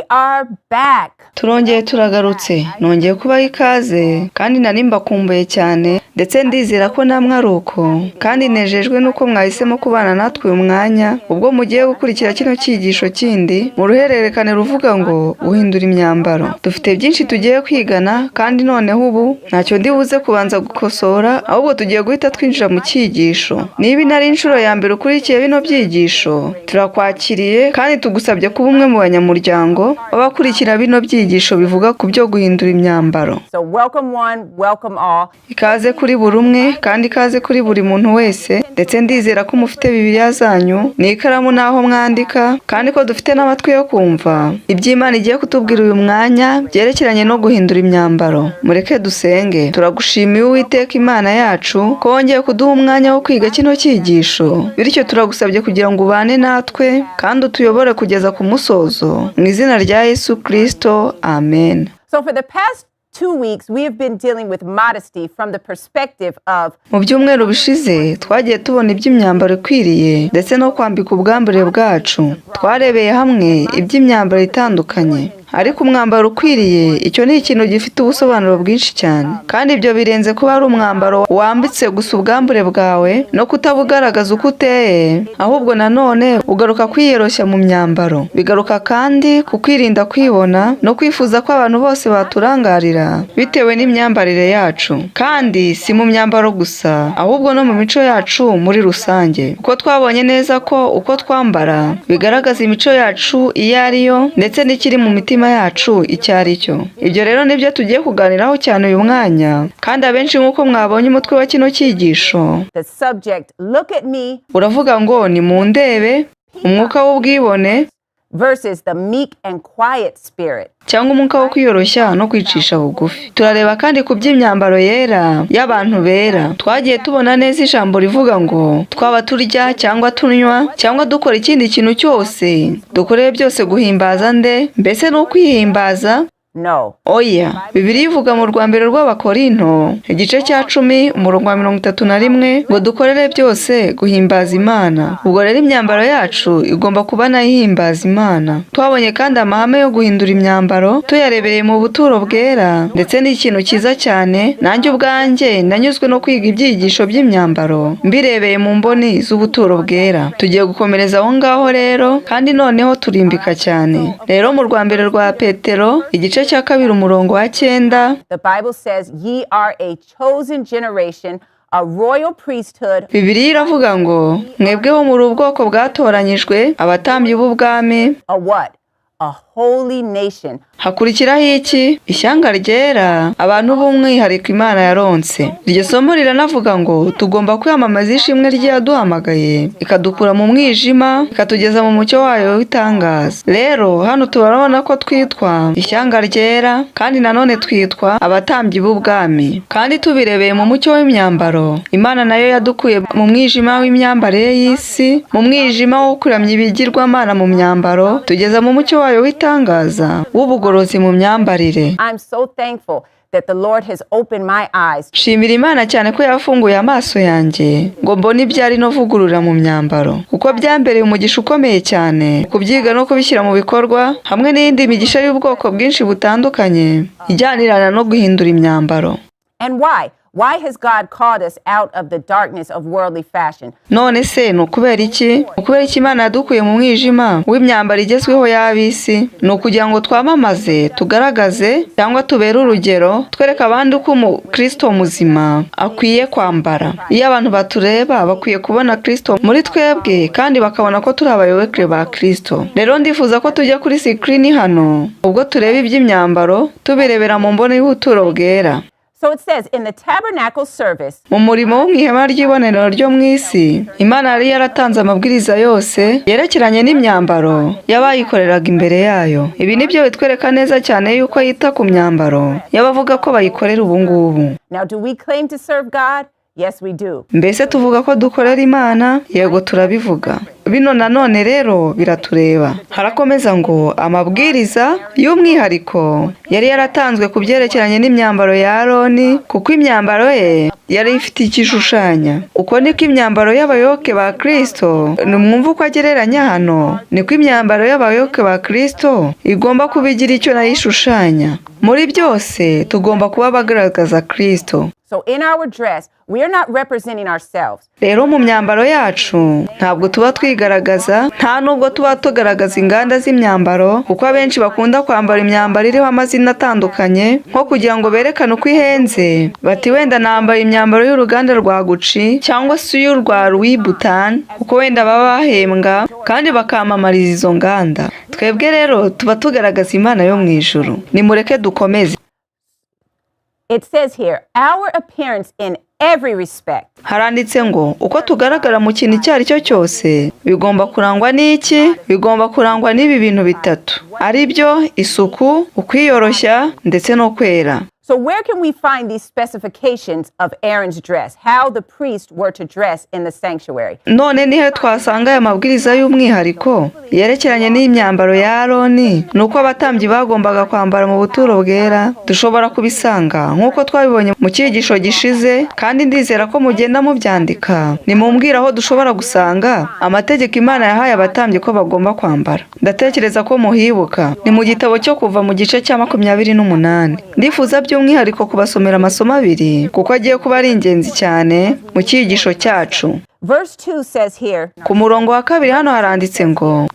Are back. Turongeye turagarutse. Nongeye kubaha ikaze kandi nari mbakumbuye cyane, ndetse ndizera ko namwe ari uko, kandi nejejwe n'uko mwahisemo kubana natwe uyu mwanya ubwo mugiye gukurikira kino cyigisho kindi mu ruhererekane ruvuga ngo guhindura imyambaro. Dufite byinshi tugiye kwigana, kandi noneho ubu ntacyo ndi buze kubanza gukosora, ahubwo tugiye guhita twinjira mu cyigisho. Niba inari inshuro ya mbere ukurikiye bino byigisho, turakwakiriye kandi tugusabye kuba umwe mu banyamuryango w'abakurikira bino byigisho bivuga ku byo guhindura imyambaro. So, welcome one, welcome all. Ikaze kuri buri umwe kandi ikaze kuri buri muntu wese, ndetse ndizera ko mufite Bibiliya zanyu n'ikaramu n'aho mwandika, kandi ko dufite n'amatwi yo kumva iby'Imana igiye kutubwira uyu mwanya byerekeranye no guhindura imyambaro. Mureke dusenge. Turagushimiye, Uwiteka Imana yacu, ko wongeye kuduha umwanya wo kwiga kino cyigisho. Bityo turagusabye kugira ngo ubane natwe kandi utuyobore kugeza ku musozo, mu izina rya Yesu Kirisito, amen. So, for the past 2 weeks, we have been dealing with modesty from the perspective of Mu byumweru bishize twagiye tubona iby'imyambaro ikwiriye ndetse no kwambika ubwambure bwacu. Twarebeye hamwe iby'imyambaro itandukanye, ariko umwambaro ukwiriye, icyo ni ikintu gifite ubusobanuro bwinshi cyane, kandi ibyo birenze kuba ari umwambaro wambitse gusa ubwambure bwawe no kutabugaragaza uko uteye, ahubwo nanone ugaruka kwiyoroshya mu myambaro. Bigaruka kandi ku kwirinda kwibona no kwifuza ko abantu bose baturangarira bitewe n'imyambarire yacu. Kandi si mu myambaro gusa, ahubwo no mu mico yacu muri rusange, kuko twabonye neza ko uko twambara bigaragaza imico yacu iyo ari yo ndetse n'ikiri mu mitima yacu icyo ari cyo. Ibyo rero nibyo tugiye kuganiraho cyane uyu mwanya, kandi abenshi, nk'uko mwabonye umutwe wa kino cyigisho, the subject, "Look at Me," uravuga ngo "Ni mu ndebe", umwuka w'ubwibone versus the meek and quiet spirit. cyangwa umwuka wo kwiyoroshya no kwicisha bugufi. Turareba kandi ku by'imyambaro yera y'abantu bera. Twagiye tubona neza ijambo rivuga ngo twaba turya cyangwa tunywa cyangwa dukora ikindi kintu cyose, dukorere byose guhimbaza nde? Mbese ni ukwihimbaza? No. Oya. Bibiliya ivuga mu rwa mbere rw'Abakorinto, igice cya 10, umurongo wa 31, ngo dukorere byose guhimbaza Imana. Ubwo rero imyambaro yacu igomba kuba nayo ihimbaza Imana. Twabonye kandi amahame yo guhindura imyambaro tuyarebereye mu buturo bwera, ndetse ni ikintu cyiza cyane. Nanjye ubwanjye nanyuzwe no kwiga ibyigisho by'imyambaro mbirebeye mu mboni z'ubuturo bwera. Tugiye gukomereza aho ngaho rero, kandi noneho turimbika cyane. Rero mu rwa mbere rwa Petero, igice cya kabiri, umurongo wa 9, The Bible says, "Ye are a chosen generation, a royal priesthood," Bibiliya iravuga ngo mwebweho muri ubwoko bwatoranyijwe, abatambyi b'ubwami, a what? A holy nation. Hakurikiraho iki? Ishyanga ryera, abantu b'umwihariko Imana yaronse. Iryo somo riranavuga ngo tugomba kwamamaza ishimwe ry'iyaduhamagaye ikadukura mu mwijima ikatugeza mu mucyo wayo w'itangaza. Rero hano turabona ko twitwa ishyanga ryera, kandi nanone twitwa abatambyi b'ubwami. Kandi tubirebeye mu mucyo w'imyambaro, Imana nayo yadukuye mu mwijima w'imyambarire y'isi, mu mwijima wo kuramya ibigirwamana mu myambaro, tugeza mu mucyo wayo w'itangaza w'ubugorozi mu myambarire. I'm so thankful that the Lord has opened my eyes Shimira Imana cyane ko yafunguye amaso yanjye ngo mbone ibyo ari no vugurura mu myambaro, kuko byambereye umugisha ukomeye cyane kubyiga no kubishyira mu bikorwa, hamwe n'iyindi migisha y'ubwoko bwinshi butandukanye ijyanirana no guhindura imyambaro. And why? Why has God called us out of the darkness of worldly fashion? None se ni ukubera iki? Ni ukubera iki Imana yadukuye mu mwijima w'imyambaro igezweho y'ab'isi? Ni ukugira ngo twamamaze, tugaragaze cyangwa tubere urugero, twereke abandi uko umukristo muzima akwiye kwambara. Iyo abantu batureba, bakwiye kubona Kristo muri twebwe kandi bakabona ko turi abayoboke ba Kristo. Rero ndifuza ko tujya kuri sikirini hano ubwo tureba iby'imyambaro tubirebera mu mboni y'ubuturo bwera. So it says in the tabernacle service, Mu murimo wo mu ihema ry'ibonaniro ryo mu isi, Imana yari yaratanze amabwiriza yose yerekeranye n'imyambaro y'abayikoreraga imbere yayo. Ibi ni byo bitwereka neza cyane yuko yita ku myambaro y'abavuga ko bayikorera ubu ngubu. Now, do we claim to serve God? Yes, we do. Mbese tuvuga ko dukorera Imana? Yego, turabivuga. Bino nanone rero biratureba. Harakomeza ngo amabwiriza y'umwihariko yari yaratanzwe ku byerekeranye n'imyambaro ya Aroni, kuko imyambaro ye yari ifite icyo ishushanya. Uko niko imyambaro y'abayoboke ba Kristo, nimwumve uko agereranya hano, niko imyambaro y'abayoboke ba Kristo igomba kuba igira icyo nayo ishushanya. Muri byose tugomba kuba abagaragaza Kristo. So in our dress, we are not representing ourselves. Rero mu myambaro yacu ntabwo tuba twigaragaza, nta nubwo tuba tugaragaza inganda z'imyambaro, kuko abenshi bakunda kwambara imyambaro iriho amazina atandukanye, nko kugira ngo berekane uko ihenze, bati wenda nambaye imyambaro y'uruganda rwa Gucci cyangwa se iy'urwa Louis Vuitton, kuko wenda baba bahembwa kandi bakamamariza izo nganda. Twebwe rero tuba tugaragaza Imana yo mu ijuru. Nimureke dukomeze. It says here, our appearance in every respect. Haranditse ngo uko tugaragara mu kintu icyo ari cyo cyose bigomba kurangwa n'iki? Bigomba kurangwa n'ibi bintu bitatu, ari byo isuku, ukwiyoroshya ndetse no kwera. So, where can we find these specifications of Aaron's dress, how the priests were to dress in the sanctuary? None nihe twasanga aya mabwiriza y'umwihariko yerekeranye n'imyambaro ya Aroni, ni uko abatambyi bagombaga kwambara mu buturo bwera? Dushobora kubisanga nk'uko twabibonye mu cyigisho gishize, kandi ndizera ko mugenda mubyandika. Nimumbwire aho dushobora gusanga amategeko Imana yahaye abatambyi ko bagomba kwambara. Ndatekereza ko muhibuka. Ni mu gitabo cyo Kuva mu gice cya 28. Ndifuza by'umwihariko kubasomera amasomo abiri, kuko agiye kuba ari ingenzi cyane mu cyigisho cyacu. Verse 2 says here, Ku murongo wa 2 hano haranditse ngo: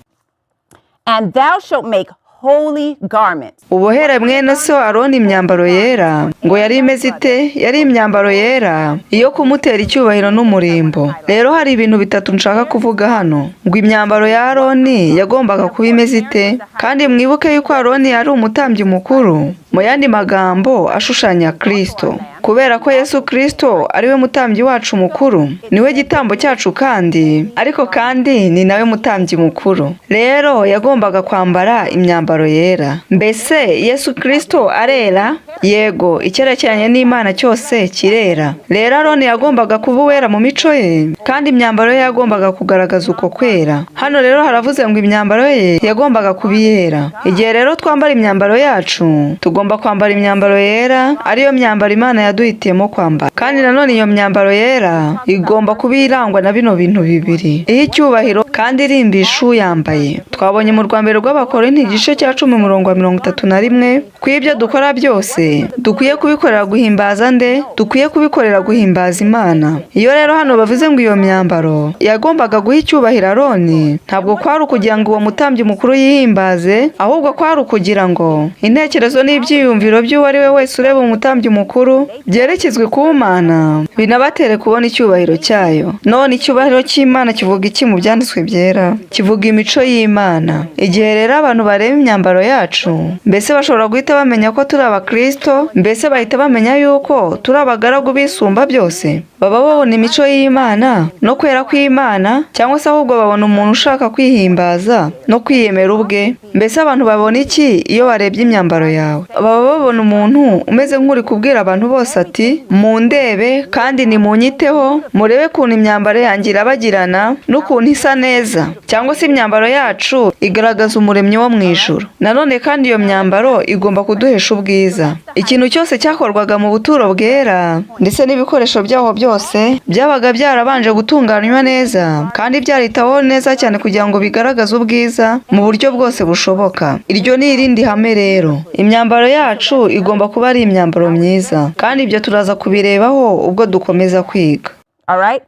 And thou shalt make holy garments. Ubohere mwene so Aroni imyambaro yera. Ngo yari imeze ite? Yari imyambaro yera iyo kumutera icyubahiro n'umurimbo. Rero hari ibintu bitatu nshaka kuvuga hano. Ngo imyambaro ya Aroni yagombaga kuba imeze ite? Kandi mwibuke yuko Aroni yari umutambyi mukuru, mu yandi magambo ashushanya Kristo, kubera ko Yesu Kristo ari we mutambyi wacu mukuru, niwe gitambo cyacu, kandi ariko kandi ni nawe mutambyi mukuru. Rero yagombaga kwambara imyambaro yera. Mbese Yesu Kristo arera? Yego, icyerekeranye n'Imana cyose kirera. Rero Aroni yagombaga kuba uwera mu mico ye, kandi imyambaro ye yagombaga kugaragaza uko kwera. Hano rero haravuze ngo imyambaro ye yagombaga kuba iyera. Igihe rero twambara imyambaro yacu, tugomba kwambara imyambaro yera, ariyo myambaro Imana yaduhitiyemo kwambara. Kandi nanone iyo myambaro yera igomba kuba irangwa na bino bintu bibiri: iha icyubahiro kandi irimbisha uyambaye. Twabonye mu rwa mbere rw'Abakorinti igice cya 10 umurongo wa 31 ko ibyo dukora byose dukwiye kubikorera guhimbaza nde? Dukwiye kubikorera guhimbaza Imana. Iyo rero hano bavuze ngo iyo myambaro yagombaga guha icyubahiro Aroni, ntabwo kwari ukugira ngo uwo mutambyi mukuru yihimbaze, ahubwo kwari ukugira ngo intekerezo n'ibyiyumviro by'uwo ari we wese ureba umutambyi mukuru byerekezwe ku Mana, binabatere kubona icyubahiro cyayo. None icyubahiro cy'Imana kivuga iki mu byanditswe byera? Kivuga imico y'Imana. Igihe rero abantu bareba imyambaro yacu, mbese bashobora guhita bamenya ko turi abakristo? Mbese bahita bamenya yuko turi abagaragu bisumba byose? Baba babona imico y'Imana no kwera kw'Imana, cyangwa se ahubwo babona umuntu ushaka kwihimbaza no kwiyemera ubwe? Mbese abantu babona iki iyo barebye imyambaro yawe? Baba babona umuntu umeze nk'uri kubwira abantu bose ati: mundebe kandi nimunyiteho, murebe ukuntu imyambaro yanjye irabagirana n'ukuntu isa neza? Cyangwa se imyambaro yacu igaragaza Umuremyi wo mu ijuru? Nanone kandi iyo myambaro igomba kuduhesha ubwiza. Ikintu cyose cyakorwaga mu buturo bwera ndetse n'ibikoresho byaho byose byabaga byarabanje gutunganywa neza kandi byaritaweho neza cyane kugira ngo bigaragaze ubwiza mu buryo bwose bushoboka. Iryo ni irindi hame. Rero imyambaro yacu igomba kuba ari imyambaro myiza, kandi ibyo turaza kubirebaho ubwo dukomeza kwiga. All right?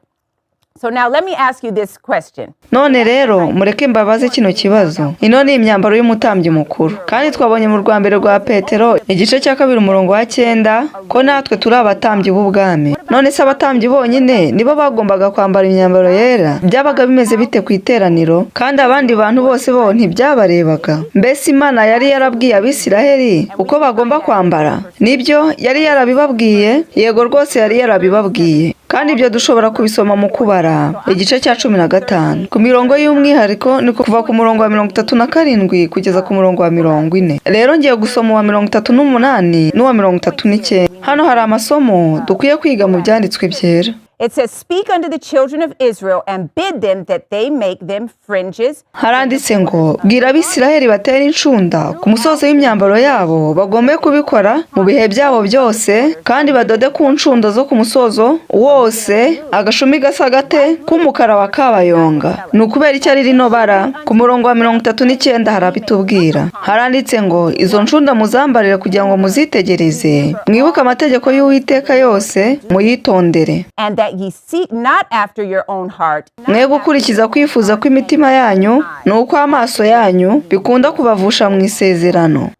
So now let me ask you this question. None rero mureke mbabaze kino kibazo. Ino ni imyambaro y'umutambyi mukuru, kandi twabonye mu rwa mbere rwa Petero igice cya 2 umurongo wa 9 ko natwe turi abatambyi b'ubwami. None se abatambyi bonyine nibo bagombaga kwambara imyambaro yera? Byabaga bimeze bite ku iteraniro, kandi abandi bantu bose bo ntibyabarebaga? Mbese Imana yari yarabwiye Abisiraheli uko bagomba kwambara? Nibyo, yari yarabibabwiye. Yego rwose, yari yarabibabwiye, kandi ibyo dushobora kubisoma mu Kubara igice cya 15 ku mirongo y'umwihariko, ni kuva ku murongo wa 37 kugeza ku murongo wa 40. Rero ngiye gusoma uwa 38 n'uwa 39. Hano hari amasomo dukwiye kwiga mu byanditswe byera. It says, "Speak unto the children of Israel and bid them that they make them fringes." Haranditse ngo: "Bwira Abisiraheli batera incunda ku musozo w'imyambaro yabo, bagombe kubikora mu bihe byabo byose, kandi badode ku ncundo zo ku musozo wose agashumi gasa gate k'umukara wa kabayonga." Ni ukubera icyo ari rino bara? Ku murongo wa 39 harabitubwira. Haranditse ngo: "Izo ncunda muzambarire kugira ngo muzitegereze, mwibuke amategeko y'Uwiteka yose, muyitondere." "And that ye seek not after your own heart," "Mwe gukurikiza kwifuza kw'imitima yanyu, ni uko amaso yanyu bikunda kubavusha mu isezerano."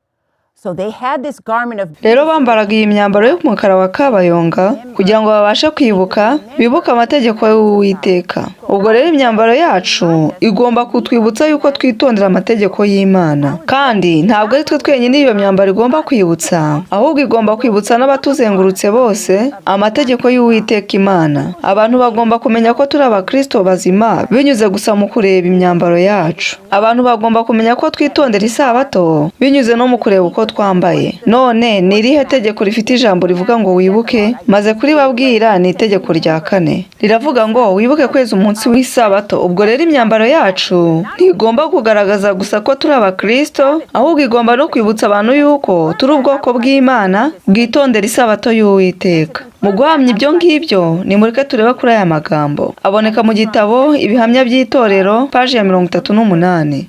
So they had this garment of Rero bambaraga iyi myambaro y'umukara wa kabayonga kugira ngo babashe kwibuka, bibuke amategeko y'Uwiteka. Ubwo rero imyambaro yacu igomba kutwibutsa yuko twitondera amategeko y'Imana. Kandi ntabwo ari twe twenyine iyo myambaro igomba kwibutsa, ahubwo igomba kwibutsa n'abatuzengurutse bose amategeko y'Uwiteka Imana. Abantu bagomba kumenya ko turi Abakristo bazima binyuze gusa mu kureba imyambaro yacu. Abantu bagomba kumenya ko twitondera isabato binyuze no mu kureba uko twambaye. None ni irihe tegeko rifite ijambo rivuga ngo "wibuke"? Maze kuribabwira, ni itegeko rya kane, riravuga ngo: "Wibuke kweza umunsi w'isabato." Ubwo rero imyambaro yacu ntigomba kugaragaza gusa ko turi Abakristo, ahubwo igomba no kwibutsa abantu yuko turi ubwoko bw'Imana bwitondera isabato y'Uwiteka. Mu guhamya ibyo ngibyo, nimureke turebe kuri aya magambo aboneka mu gitabo Ibihamya by'Itorero, paji ya 38.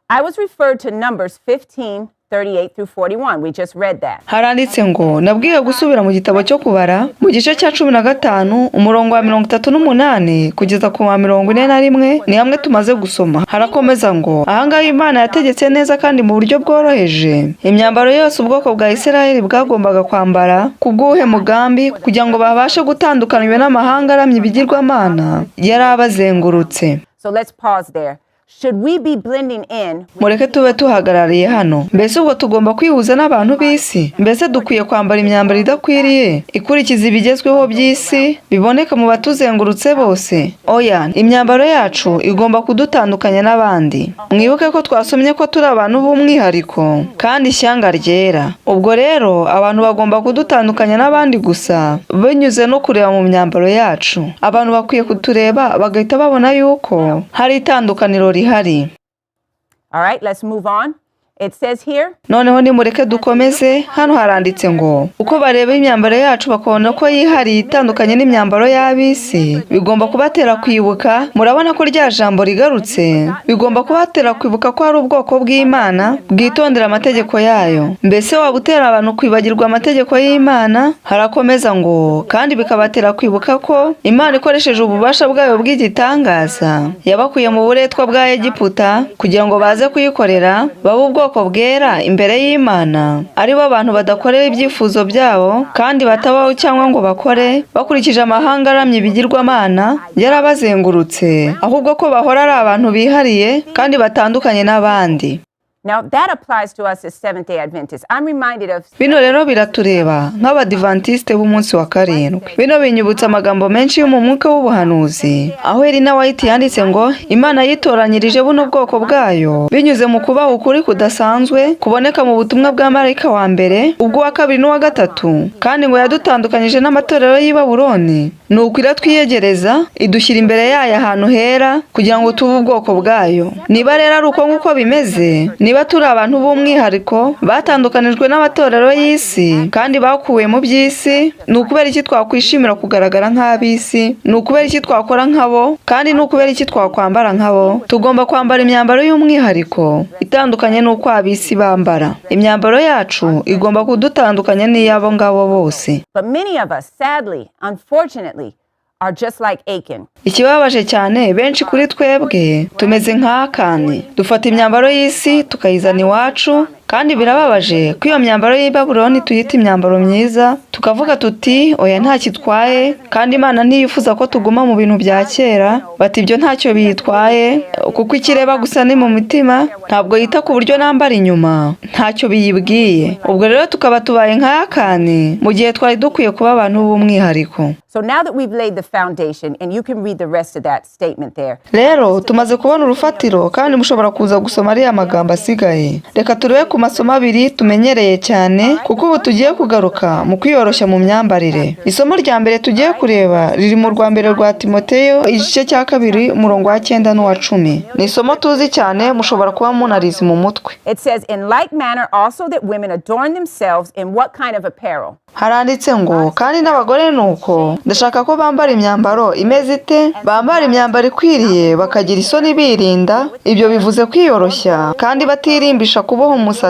I was referred to Numbers 15, 38 through 41. We just read that. Haranditse ngo: "Nabwiwe gusubira mu gitabo cyo Kubara, mu gice cya 15, umurongo wa 38 kugeza ku wa 41." Ni hamwe tumaze gusoma. Harakomeza ngo: "Ahangaha Imana yategetse neza kandi mu buryo bworoheje imyambaro yose ubwoko bwa Isirayeli bwagombaga kwambara. Ku bw'uwuhe mugambi? Kugira ngo babashe gutandukanywa n'amahanga aramya ibigirwamana yari abazengurutse." So let's pause there. Should we be blending in? Mureke tube tuhagarariye hano. Mbese ubwo tugomba kwihuza n'abantu b'isi? Mbese dukwiye kwambara imyambaro idakwiriye, ikurikiza ibigezweho by'isi biboneka mu batuzengurutse bose? Oya, imyambaro yacu igomba kudutandukanya n'abandi. Mwibuke ko twasomye ko turi abantu b'umwihariko kandi ishyanga ryera. Ubwo rero abantu bagomba kudutandukanya n'abandi gusa binyuze no kureba mu myambaro yacu. Abantu bakwiye kutureba bagahita babona yuko hari itandukaniro rihari. All right, let's move on. It says here, Noneho nimureke dukomeze. Hano haranditse ngo: "Uko bareba imyambaro yacu bakabona ko yihariye, itandukanye n'imyambaro y'ab'isi, bigomba kubatera kwibuka." Murabona ko rya jambo rigarutse. Bigomba kubatera kwibuka ko hari ubwoko bw'Imana bwitondera amategeko yayo. Mbese waba utera abantu kwibagirwa amategeko y'Imana? Harakomeza ngo: "Kandi bikabatera kwibuka ko Imana ikoresheje ububasha bwayo bw'igitangaza yabakuye mu buretwa bwa Egiputa kugira ngo baze kuyikorera, babe ubwoko bwera imbere y'Imana, ari bo bantu badakorera ibyifuzo byabo kandi batabaho cyangwa ngo bakore bakurikije amahanga aramya ibigirwamana yarabazengurutse, ahubwo ko bahora ari abantu bihariye kandi batandukanye n'abandi." Now that applies to us as Seventh day Adventists. I'm reminded of Bino rero biratureba nk'Abadivantisite b'umunsi wa karindwi. Bino binyibutsa amagambo menshi yo mu mwuka w'ubuhanuzi, aho Elena White yanditse ngo: "Imana yitoranyirije buno bwoko bwayo binyuze mu kubaha ukuri kudasanzwe kuboneka mu butumwa bwa marayika wa mbere, ubw'uwa kabiri n'uwa gatatu, kandi ngo yadutandukanyije n'amatorero y'i Babuloni, nuko iratwiyegereza, idushyira imbere yayo ahantu hera kugira ngo tube ubwoko bwayo." Niba rero ari uko nguko bimeze, niba turi abantu b'umwihariko batandukanijwe n'amatorero y'isi kandi bakuwe mu by'isi, ni ukubera iki twakwishimira kugaragara nk'ab'isi? Ni ukubera iki twakora nkabo? Kandi ni ukubera iki twakwambara nkabo? Tugomba kwambara imyambaro y'umwihariko itandukanye n'uko ab'isi bambara. Imyambaro yacu igomba kudutandukanya n'iy'abo ngabo bose. But many of us, sadly, unfortunately, are just like Achan. Ikibabaje cyane, benshi kuri twebwe tumeze nka Akani. Dufata imyambaro y'isi tukayizana iwacu, kandi birababaje ko iyo myambaro y'i Babuloni tuyita imyambaro myiza, tukavuga tuti: "Oya, ntacyo itwaye, kandi Imana ntiyifuza ko tuguma mu bintu bya kera." Bati: "Ibyo ntacyo biyitwaye, kuko ikireba gusa ni mu mitima, ntabwo yita ku buryo nambara inyuma, ntacyo biyibwiye." Ubwo rero tukaba tubaye nka Akani mu gihe twari dukwiye kuba abantu b'umwihariko. So now that we've laid the foundation, and you can read the rest of that statement there. Rero tumaze kubona urufatiro, kandi mushobora kuza gusoma ariya magambo asigaye. Reka turebe ku ku masomo abiri tumenyereye cyane, kuko ubu tugiye kugaruka mu kwiyoroshya mu myambarire. Isomo rya mbere tugiye kureba riri mu rwa mbere rwa Timoteyo, igice cya 2, umurongo wa 9 n'uwa 10. Ni isomo tuzi cyane, mushobora kuba munarizi mu mutwe. It says, "In like manner also that women adorn themselves in what kind of apparel?" Haranditse ngo kandi n'abagore ni uko, ndashaka ko bambara imyambaro imeze ite? Bambara imyambaro ikwiriye, bakagira isoni birinda. Ibyo bivuze kwiyoroshya, kandi batirimbisha kuboha umusatsi.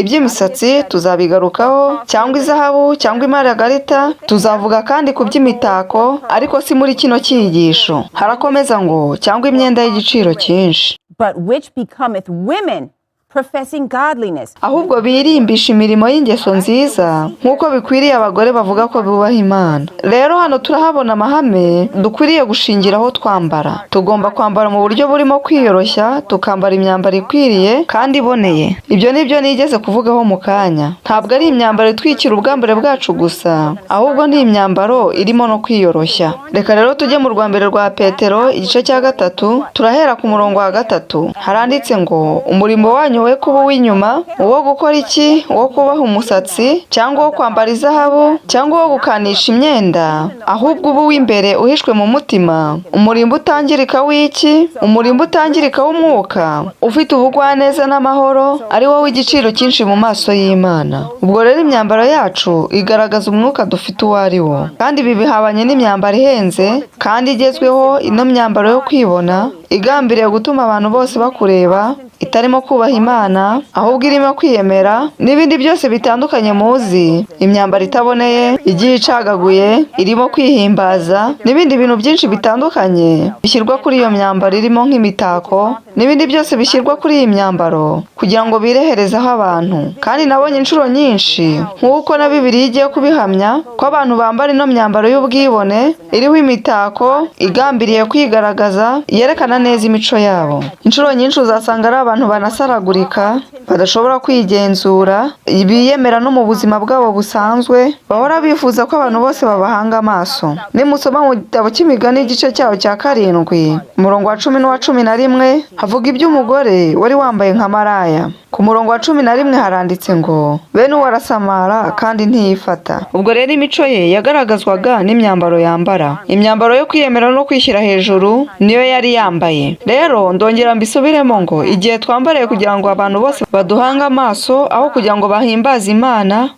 Iby'imisatsi tuzabigarukaho, cyangwa izahabu cyangwa imaragarita. Tuzavuga kandi ku by'imitako, ariko si muri kino cyigisho. Harakomeza ngo cyangwa imyenda y'igiciro cyinshi. But which becometh women professing godliness. Ahubwo birimbisha imirimo y'ingeso nziza, nk'uko bikwiriye abagore bavuga ko bubaha Imana. Rero hano turahabona amahame dukwiriye gushingiraho twambara. Tugomba kwambara mu buryo burimo kwiyoroshya, tukambara imyambaro ikwiriye kandi iboneye. Ibyo ni byo nigeze kuvugaho mu kanya. Ntabwo ari imyambaro itwikira ubwambure bwacu gusa, ahubwo ni imyambaro irimo no kwiyoroshya. Reka rero tujye mu rwa mbere rwa Petero, igice cya 3, turahera ku murongo wa 3. Haranditse ngo umurimbo wanyu we kuba uw'inyuma, uwo gukora iki? Uwo kuboha umusatsi, cyangwa uwo kwambara izahabu, cyangwa uwo gukanisha imyenda, ahubwo uba uw'imbere uhishwe mu mutima, umurimbo utangirika w'iki? Umurimbo utangirika w'umwuka, ufite ubugwaneza n'amahoro, ari wo w'igiciro cyinshi mu maso y'Imana. Ubwo rero imyambaro yacu igaragaza umwuka dufite uwo ari wo, kandi ibi bihabanye n'imyambaro ihenze kandi igezweho, ino myambaro yo kwibona igambiriye gutuma abantu bose bakureba, itarimo kubaha Imana, ahubwo irimo kwiyemera n'ibindi byose bitandukanye muzi, imyambaro itaboneye, igiye icagaguye, irimo kwihimbaza n'ibindi bintu byinshi bitandukanye bishyirwa kuri iyo myambaro, irimo nk'imitako n'ibindi byose bishyirwa kuri iyi myambaro kugira ngo bireherezeho abantu. Kandi nabonye inshuro nyinshi, nk'uko na Bibiliya igiye kubihamya, ko abantu bambara ino myambaro y'ubwibone iriho imitako igambiriye kwigaragaza, yerekana neza imico yabo. Inshuro nyinshi uzasanga ari abantu banasaragurika, badashobora kwigenzura, biyemera no mu buzima bwabo busanzwe, bahora bifuza ko abantu bose babahanga amaso. Nimusoma mu gitabo cy'Imigani, igice cyaho cya 7, umurongo wa 10 n'uwa 11, havuga iby'umugore wari wambaye nka maraya. Ku murongo wa 11 haranditse ngo bene uwo arasamara kandi ntiyifata. Ubwo rero imico ye yagaragazwaga n'imyambaro yambara, imyambaro yo kwiyemera no kwishyira hejuru niyo yari yambaye. Rero ndongera mbisubiremo ngo igihe twambariye kugira ngo abantu bose baduhange amaso aho kugira ngo bahimbaze Imana,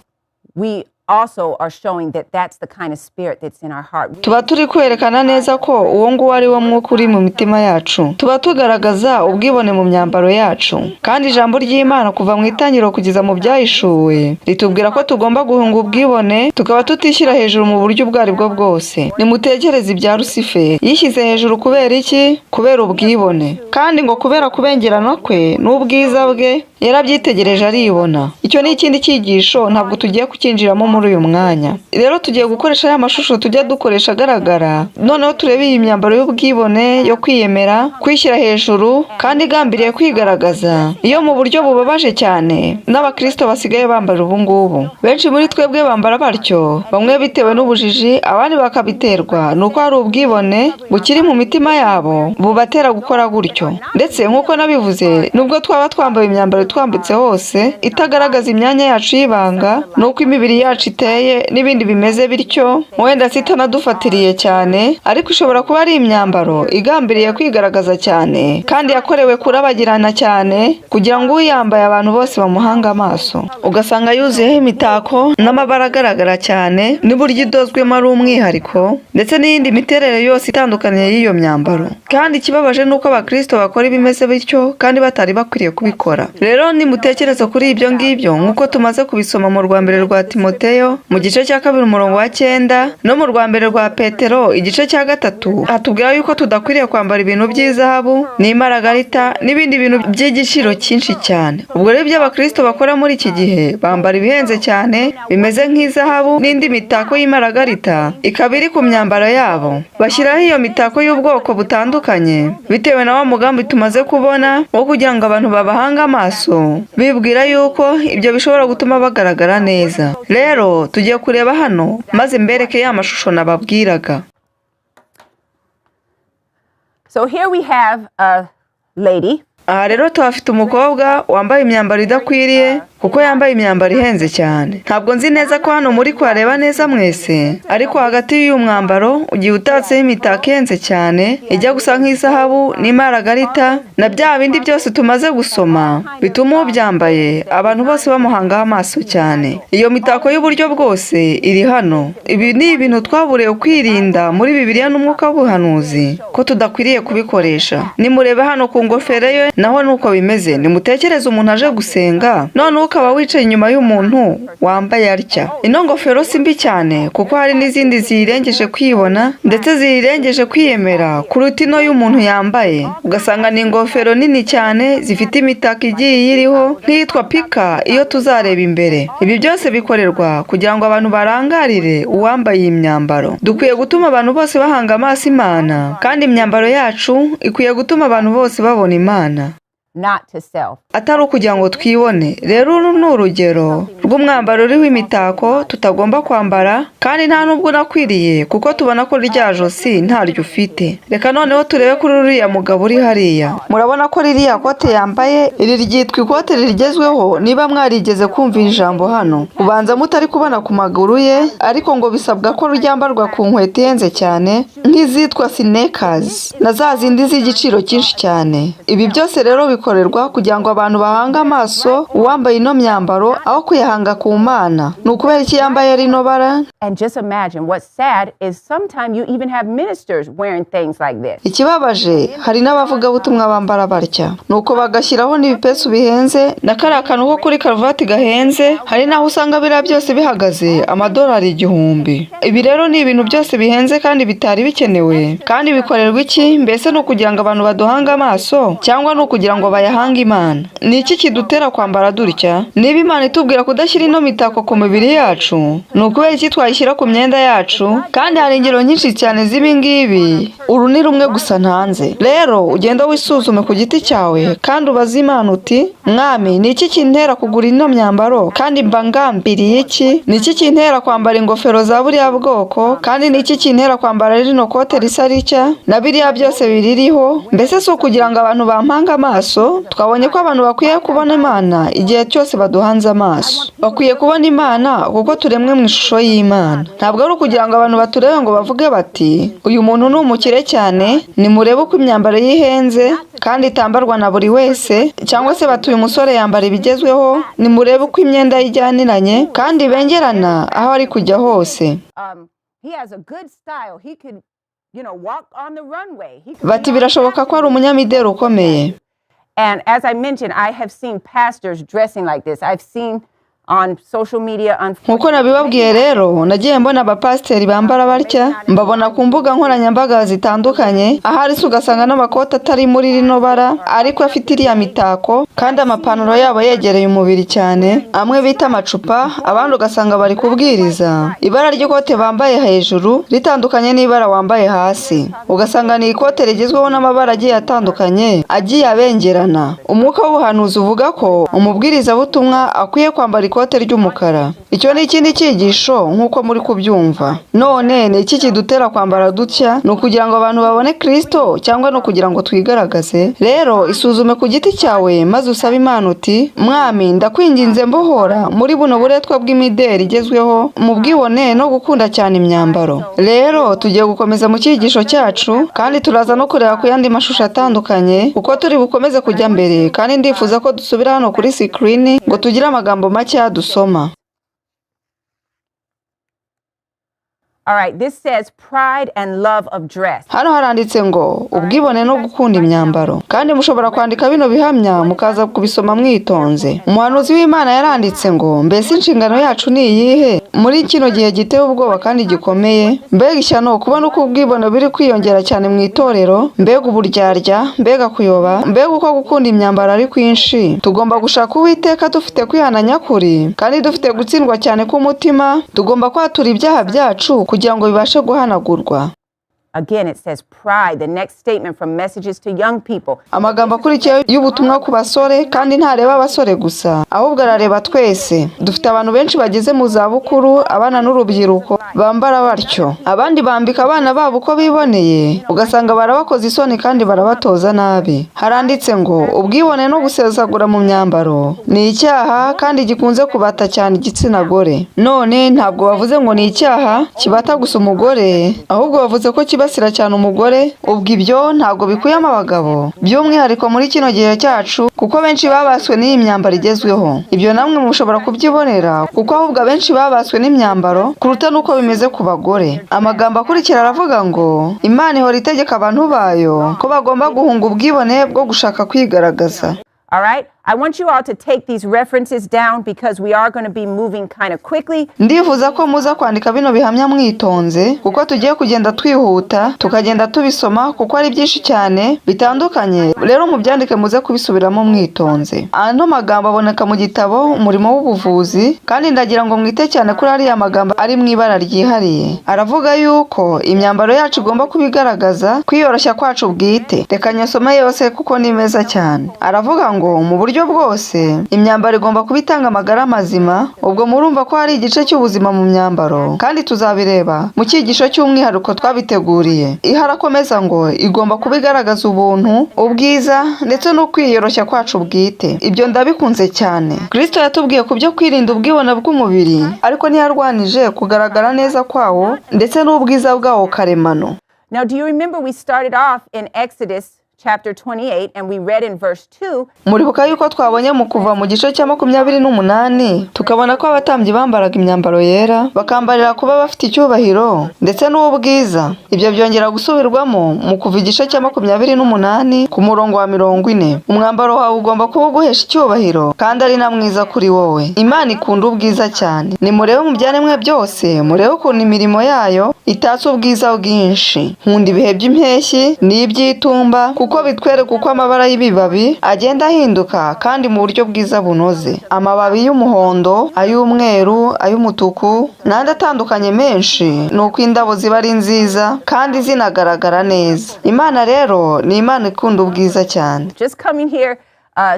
We also are showing that that's the kind of spirit that's in our heart. tuba turi kwerekana neza ko uwo nguwo ari wo mwuka uri mu mitima yacu. Tuba tugaragaza ubwibone mu myambaro yacu. Kandi ijambo ry'Imana kuva mu itangiriro kugeza mu Byahishuwe ritubwira ko tugomba guhunga ubwibone, tukaba tutishyira hejuru mu buryo ubwo ari bwo bwose. Nimutekereze ibya Rusiferi. Yishyize hejuru kubera iki? Kubera ubwibone. Kandi ngo kubera kubengerana kwe n'ubwiza bwe, yarabyitegereje aribona. Icyo ni ikindi cyigisho, ntabwo tugiye kucyinjiramo muri uyu mwanya. Rero tugiye gukoresha ya mashusho tujya dukoresha agaragara, noneho turebe iyi myambaro y'ubwibone, yo kwiyemera, kwishyira hejuru kandi igambiriye kwigaragaza, iyo mu buryo bubabaje cyane n'abakristo basigaye bambara ubu ngubu. Benshi muri twebwe bambara batyo, bamwe bitewe n'ubujiji, abandi bakabiterwa nuko hari ubwibone bukiri mu mitima yabo bubatera gukora gutyo. Ndetse nk'uko nabivuze, nubwo twaba twambaye imyambaro itwambitse hose itagaragaza imyanya yacu y'ibanga, nuko imibiri yacu iteye n'ibindi bimeze bityo, wenda se itanadufatiriye cyane, ariko ishobora kuba ari imyambaro igambiriye kwigaragaza cyane kandi yakorewe kurabagirana cyane, kugira ngo uyambaye abantu bose bamuhange amaso. Ugasanga yuzuyeho imitako n'amabara agaragara cyane, n'uburyo idozwemo ari umwihariko, ndetse n'iyindi miterere yose itandukanye y'iyo myambaro. Kandi ikibabaje ni uko abakristo bakora ibimeze bityo kandi batari bakwiriye kubikora. Rero nimutekereza kuri ibyo ngibyo, nk'uko tumaze kubisoma mu rwa mbere rwa Timoteyo mu gice cya 2 umurongo wa 9, no mu rwa mbere rwa Petero igice cya 3, hatubwira yuko tudakwiriye kwambara ibintu by'izahabu n'imaragarita n'ibindi bintu by'igiciro cyinshi cyane. Ubwo rero ibyo abakristo bakora muri iki gihe, bambara ibihenze cyane bimeze nk'izahabu n'indi mitako y'imaragarita ikaba iri ku myambaro yabo. Bashyiraho iyo mitako y'ubwoko butandukanye bitewe na wa mugambi tumaze kubona wo kugira ngo abantu babahange amaso, bibwira yuko ibyo bishobora gutuma bagaragara neza. Rero tugiye kureba hano maze mbereke ya mashusho nababwiraga. So here we have a lady. Aha rero tuhafite umukobwa wambaye imyambaro idakwiriye, kuko yambaye imyambaro ihenze cyane. Ntabwo nzi neza ko hano muri kuhareba neza mwese, ariko hagati y'uyu mwambaro ugiye utatseho imitako ihenze cyane, ijya gusa nk'izahabu n'imaragarita na bya bindi byose tumaze gusoma, bituma ubyambaye abantu bose bamuhangaho amaso cyane. Iyo mitako y'uburyo bwose iri hano. Ibi ni ibintu twaburiwe kwirinda muri Bibiliya n'umwuka w'ubuhanuzi ko tudakwiriye kubikoresha. Nimurebe hano ku ngofero ye, naho nuko bimeze. Nimutekereze umuntu aje gusenga, noneho ukaba wicaye inyuma y'umuntu wambaye atya. Ino ngofero si mbi cyane, kuko hari n'izindi ziyirengeje kwibona ndetse ziyirengeje kwiyemera kuruta ino y'umuntu yambaye. Ugasanga ni ingofero nini cyane zifite imitako igiye iriho nk'iyitwa pika iyo tuzareba imbere. Ibi byose bikorerwa kugira ngo abantu barangarire uwambaye iyi myambaro. Dukwiye gutuma abantu bose bahanga amaso Imana, kandi imyambaro yacu ikwiye gutuma abantu bose babona Imana, not to self. atari ukugira ngo twibone. Rero uru ni urugero rw'umwambaro uriho imitako tutagomba kwambara, kandi nta n'ubwo unakwiriye, kuko tubona ko rya josi ntaryo ufite. Reka noneho turebe kuri uriya mugabo uri hariya. Murabona ko ririya kote yambaye, iri ryitwa ikote rigezweho. Niba mwarigeze kumva iri jambo hano, ubanza mutari kubona ku maguru ye, ariko ngo bisabwa ko ryambarwa ku nkweto ihenze cyane nk'izitwa sneakers na za zindi z'igiciro cyinshi cyane. Ibi byose rero bikorerwa kugira ngo abantu bahange amaso uwambaye ino myambaro aho kuyahanga ku Mana. Ni ukubera iki yambaye rino bara? And just imagine, what's sad is sometimes you even have ministers wearing things like this. Ikibabaje, hari n'abavugabutumwa bambara batya, nuko bagashyiraho n'ibipesu bihenze na kariya kantu ko kuri karuvati gahenze. Hari n'aho usanga biriya byose bihagaze amadolari 1000. Ibi rero ni ibintu byose bihenze kandi bitari bikenewe. Kandi bikorerwa iki? Mbese ni ukugira ngo abantu baduhange amaso, cyangwa ni ukugira ngo bayahange Imana? Ni iki kidutera kwambara dutya? Niba Imana itubwira kudashyira ino mitako ku mibiri yacu, ni ukubera iki twayishyira ku myenda yacu? Kandi hari ingero nyinshi cyane z'ibi ngibi, uru ni rumwe gusa ntanze. Rero ugenda wisuzume ku giti cyawe kandi ubaze Imana uti: "Mwami, ni iki kintera kugura ino myambaro, kandi mba ngambiriye iki? Ni iki kintera kwambara ingofero za buriya bwoko, kandi ni iki kintera kwambara rino kote risa ritya na biriya byose biririho? Mbese si ukugira ngo abantu bampanga amaso?" Twabonye ko abantu bakwiye kubona Imana igihe cyose baduhanze amaso. Bakwiye kubona Imana kuko turemwe mu ishusho y'Imana. Ntabwo ari ukugira ngo abantu baturebe ngo bavuge bati: "Uyu muntu ni umukire cyane, nimurebe uko imyambaro ye ihenze kandi itambarwa na buri wese", cyangwa se bati: "Uyu musore yambara ibigezweho, nimurebe uko imyenda ye ijyaniranye kandi bengerana aho ari kujya hose." He has a good style. He could walk on the runway. He could Bati: be on "Birashoboka ko ari umunyamideli ukomeye." And as I mentioned, I have seen pastors dressing like this. I've seen on social media. Nk'uko nabibabwiye rero, nagiye mbona abapasiteri bambara batya, mbabona ku mbuga nkoranyambaga zitandukanye. Ahari se ugasanga n'amakoti atari muri rino bara, ariko afite iriya mitako, kandi amapantaro yabo yegereye umubiri cyane, amwe bita amacupa. Abandi ugasanga bari kubwiriza, ibara ry'ikote bambaye hejuru ritandukanye n'ibara wambaye hasi, ugasanga ni ikote rigezweho n'amabara agiye atandukanye agiye abengerana. Umwuka w'ubuhanuzi uvuga ko umubwirizabutumwa akwiye kwambara ikote ry'umukara. Icyo ni ikindi cyigisho nk'uko muri kubyumva. None ni iki kidutera kwambara dutya? Ni ukugira ngo abantu babone Kristo, cyangwa ni ukugira ngo twigaragaze? Rero isuzume ku giti cyawe maze usabe Imana uti: "Mwami, ndakwinginze, mbohora muri buno buretwa bw'imideli igezweho, mu bwibone no gukunda cyane imyambaro." Rero tugiye gukomeza mu cyigisho cyacu, kandi turaza no kureba ku yandi mashusho atandukanye kuko turi bukomeze kujya mbere, kandi ndifuza ko dusubira hano kuri sikirini ngo tugire amagambo makeya dusoma. All right, this says pride and love of dress. Hano haranditse ngo ubwibone no gukunda imyambaro, kandi mushobora kwandika bino bihamya mukaza kubisoma mwitonze. Umuhanuzi w'Imana yaranditse ngo: "Mbese inshingano yacu ni iyihe muri kino gihe giteye ubwoba kandi gikomeye? Mbega ishyano kubona uko ubwibone buri kwiyongera cyane mu itorero! Mbega uburyarya, mbega kuyoba, mbega uko gukunda imyambaro ari kwinshi! Tugomba gushaka Uwiteka dufite kwihana nyakuri kandi dufite gutsindwa cyane k'umutima. Tugomba kwatura ibyaha byacu kugira ngo bibashe guhanagurwa." Again, it says pride, the next statement from Messages to Young People. Amagambo akurikiyeho y'ubutumwa ku basore, kandi ntareba abasore gusa, ahubwo arareba twese. Dufite abantu benshi bageze mu zabukuru, abana n'urubyiruko bambara batyo. Abandi bambika abana babo uko biboneye, ugasanga barabakoza isoni kandi barabatoza nabi. Haranditse ngo ubwibone no gusesagura mu myambaro ni icyaha kandi gikunze kubata cyane igitsina gore. None ntabwo bavuze ngo ni icyaha kibata gusa umugore, ahubwo bavuze ko kibasira cyane umugore. Ubwo ibyo ntabwo bikuyemo abagabo, by'umwihariko muri kino gihe cyacu, kuko benshi babaswe n'iyi myambaro igezweho. Ibyo namwe mushobora kubyibonera, kuko ahubwo abenshi babaswe n'imyambaro kuruta n'uko bimeze ku bagore. Amagambo akurikira aravuga ngo Imana ihora itegeka abantu bayo ko bagomba guhunga ubwibone bwo gushaka kwigaragaza. All right? I want you all to take these references down because we are going to be moving kind of quickly. Ndifuza ko muza kwandika bino bihamya mwitonze, kuko tugiye kugenda twihuta, tukagenda tubisoma, kuko ari byinshi cyane bitandukanye. Rero mubyandike, muze kubisubiramo mwitonze. Ano magambo aboneka mu gitabo Umurimo w'Ubuvuzi, kandi ndagira ngo mwite cyane kuri ariya magambo ari mu ibara ryihariye. Aravuga yuko imyambaro yacu igomba kuba igaragaza kwiyoroshya kwacu bwite. Reka nyasome yose kuko ni meza cyane. Aravuga ngo mu buryo bwose imyambaro igomba kuba itanga amagara mazima. Ubwo murumva ko hari igice cy'ubuzima mu myambaro, kandi tuzabireba mu cyigisho cy'umwihariko twabiteguriye. Iharakomeza ngo igomba kuba igaragaza ubuntu, ubwiza ndetse no kwiyoroshya kwacu bwite. Ibyo ndabikunze cyane. Kristo yatubwiye ku byo kwirinda ubwibone bw'umubiri, ariko ntiyarwanije kugaragara neza kwawo ndetse n'ubwiza bwawo karemano. Now, do you remember we started off in Exodus chapter 28 and we read in verse 2 Muribuka yuko twabonye mu Kuva mu gice cya 28, tukabona ko abatambyi bambaraga imyambaro yera, bakambarira kuba bafite icyubahiro ndetse n'ubwiza. Ibyo byongera gusubirwamo mu Kuva igice cya 28 ku murongo wa 40. Umwambaro wawe ugomba kuba uguhesha icyubahiro kandi ari na mwiza kuri wowe. Imana ikunda ubwiza cyane. Nimurebe mu byaremwe byose, murebe ukuntu imirimo yayo itatse ubwiza bwinshi. Nkunda ibihe by'impeshyi n'iby'itumba, kuko bitwereka uko amabara y'ibibabi agenda ahinduka kandi mu buryo bwiza bunoze. Amababi y'umuhondo, ay'umweru, ay'umutuku n'andi atandukanye menshi, ni uko indabo ziba ari nziza kandi zinagaragara neza. Imana rero ni Imana ikunda ubwiza cyane. Just coming here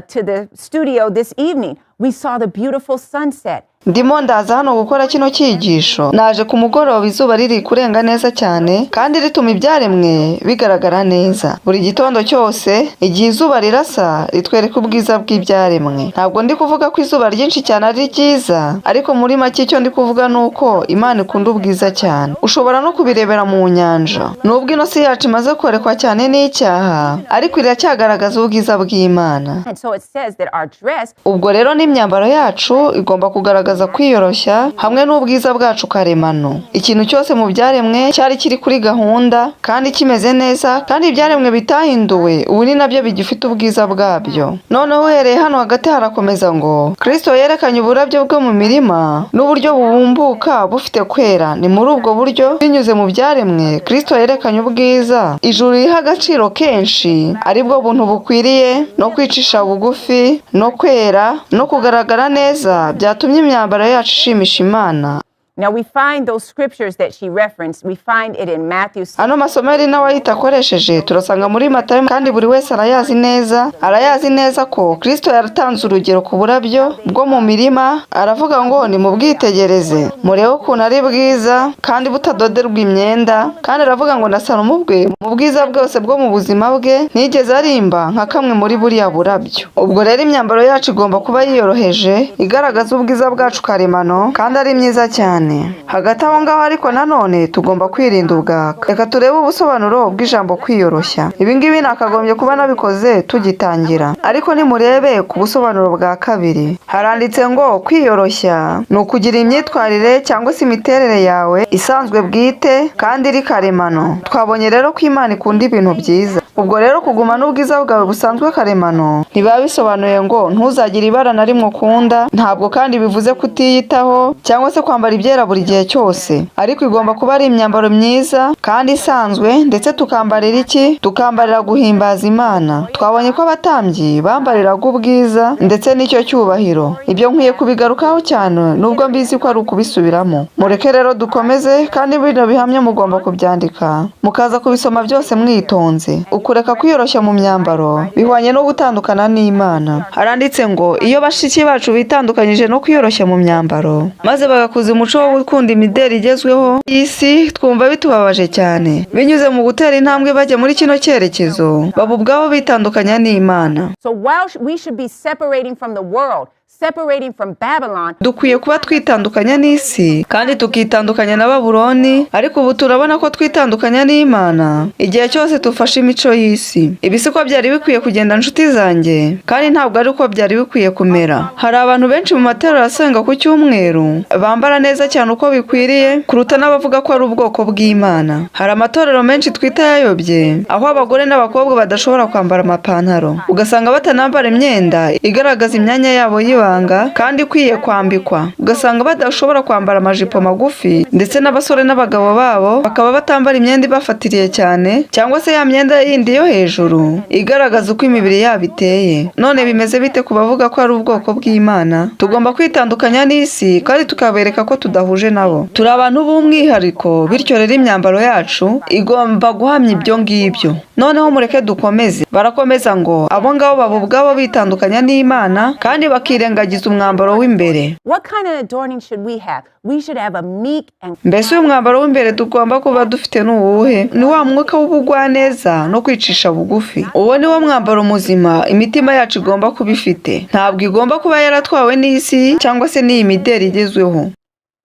to the studio this evening, we saw the beautiful sunset. Ndimo ndaza hano gukora kino cyigisho, naje ku mugoroba izuba riri kurenga neza cyane kandi rituma ibyaremwe bigaragara neza. Buri gitondo cyose igihe izuba rirasa ritwereka ubwiza bw'ibyaremwe. Ntabwo ndi kuvuga ko izuba ryinshi cyane ari ryiza, ariko muri make icyo ndi kuvuga ni uko Imana ikunda ubwiza cyane. Ushobora no kubirebera mu nyanja. Nubwo ino si yacu imaze korekwa cyane n'icyaha, ariko iracyagaragaza ubwiza bw'Imana. And so it says that our dress Ubwo rero n'imyambaro yacu igomba kugaragaza kwiyoroshya hamwe n'ubwiza bwacu karemano. Ikintu cyose mu byaremwe cyari kiri kuri gahunda kandi kimeze neza, kandi ibyaremwe bitahinduwe ubu ni nabyo bigifite ubwiza bwabyo. Noneho uhereye hano hagati harakomeza ngo Kristo yerekanye uburabyo bwo mu mirima n'uburyo bubumbuka bufite kwera. Ni muri ubwo buryo, binyuze mu byaremwe, Kristo yerekanye ubwiza ijuru riha agaciro kenshi, aribwo buntu bukwiriye no kwicisha bugufi no kwera no kugaragara neza, byatumye imyambaro yacu ishimisha Imana. Now we find those scriptures that she referenced. We find it in Matthew Ano masomo yari nawe ahita akoresheje turasanga muri Matayo, kandi buri wese arayazi neza. Arayazi neza ko Kristo yaratanze urugero ku burabyo bwo mu mirima, aravuga ngo nimubwitegereze, murebe ukuntu ari bwiza kandi butadoderwa imyenda. Kandi aravuga ngo na Salomo ubwe mu bwiza bwose bwo mu buzima bwe ntiyigeze arimba nka kamwe muri buriya burabyo. Ubwo rero imyambaro yacu igomba kuba yiyoroheje, igaragaza ubwiza bwacu karemano kandi ari myiza cyane. Hagati aho ngaho ariko nanone tugomba kwirinda ubwaka. Reka turebe ubusobanuro bw'ijambo kwiyoroshya. Ibi ngibi nakagombye kuba nabikoze tugitangira, ariko nimurebe ku busobanuro bwa kabiri. Haranditse ngo kwiyoroshya ni ukugira imyitwarire cyangwa se imiterere yawe isanzwe bwite kandi iri karemano. Twabonye rero ko Imana ikunda ibintu byiza. Ubwo rero kugumana ubwiza bwawe busanzwe karemano ntibiba bisobanuye ngo ntuzagire ibara na rimwe ukunda. Ntabwo kandi bivuze kutiyitaho cyangwa se kwambara ibyera buri gihe cyose, ariko igomba kuba ari imyambaro myiza kandi isanzwe. Ndetse tukambarira iki? Tukambarira guhimbaza Imana. Twabonye ko abatambyi bambariraga ubwiza ndetse n'icyo cyubahiro. Ibyo nkwiye kubigarukaho cyane, nubwo mbizi ko ari ukubisubiramo. Mureke rero dukomeze, kandi bino bihamya mugomba kubyandika mukaza kubisoma byose mwitonze. Ukureka kwiyoroshya mu myambaro bihwanye no gutandukana n'Imana. Haranditse ngo iyo bashiki bacu bitandukanyije no kwiyoroshya mu myambaro, maze bagakuza umuco wo gukunda imideri igezweho y'isi, twumva bitubabaje cyane. Binyuze mu gutera intambwe bajya muri kino cyerekezo, baba ubwabo bitandukanya n'Imana. So while we should be separating from the world, separating from Babylon, Dukwiye kuba twitandukanya n'isi kandi tukitandukanya na Babuloni, ariko ubu turabona ko twitandukanya n'Imana igihe cyose dufashe imico y'isi. Ibi siko byari bikwiye kugenda, nshuti zanjye, kandi ntabwo ari uko byari bikwiye kumera. Hari abantu benshi mu matorero asenga ku cyumweru bambara neza cyane uko bikwiriye kuruta n'abavuga ko ari ubwoko bw'Imana. Hari amatorero menshi twita yayobye, aho abagore n'abakobwa badashobora kwambara amapantaro, ugasanga batanambara imyenda igaragaza imyanya yabo y'ibanga kandi ikwiye kwambikwa, ugasanga badashobora kwambara amajipo magufi, ndetse n'abasore n'abagabo babo bakaba batambara imyenda ibafatiriye cyane cyangwa se ya myenda yindi yo hejuru igaragaza uko imibiri yabo iteye. None bimeze bite ku bavuga ko ari ubwoko bw'Imana? Tugomba kwitandukanya n'isi kandi tukabereka ko tudahuje nabo. Turi abantu b'umwihariko, bityo rero imyambaro yacu igomba guhamya ibyo ngibyo. Noneho mureke dukomeze. Barakomeza ngo abo ngabo baba ubwabo bitandukanya n'Imana kandi bakirengagiza umwambaro w'imbere. What kind of adorning should we have? We should have a meek and Mbese uyu mwambaro w'imbere tugomba kuba dufite ni uwuhe? Ni wa mwuka w'ubugwaneza no kwicisha bugufi. Uwo ni wo mwambaro muzima imitima yacu igomba kuba ifite. Ntabwo igomba kuba yaratwawe n'isi cyangwa se n'iyi mideri igezweho.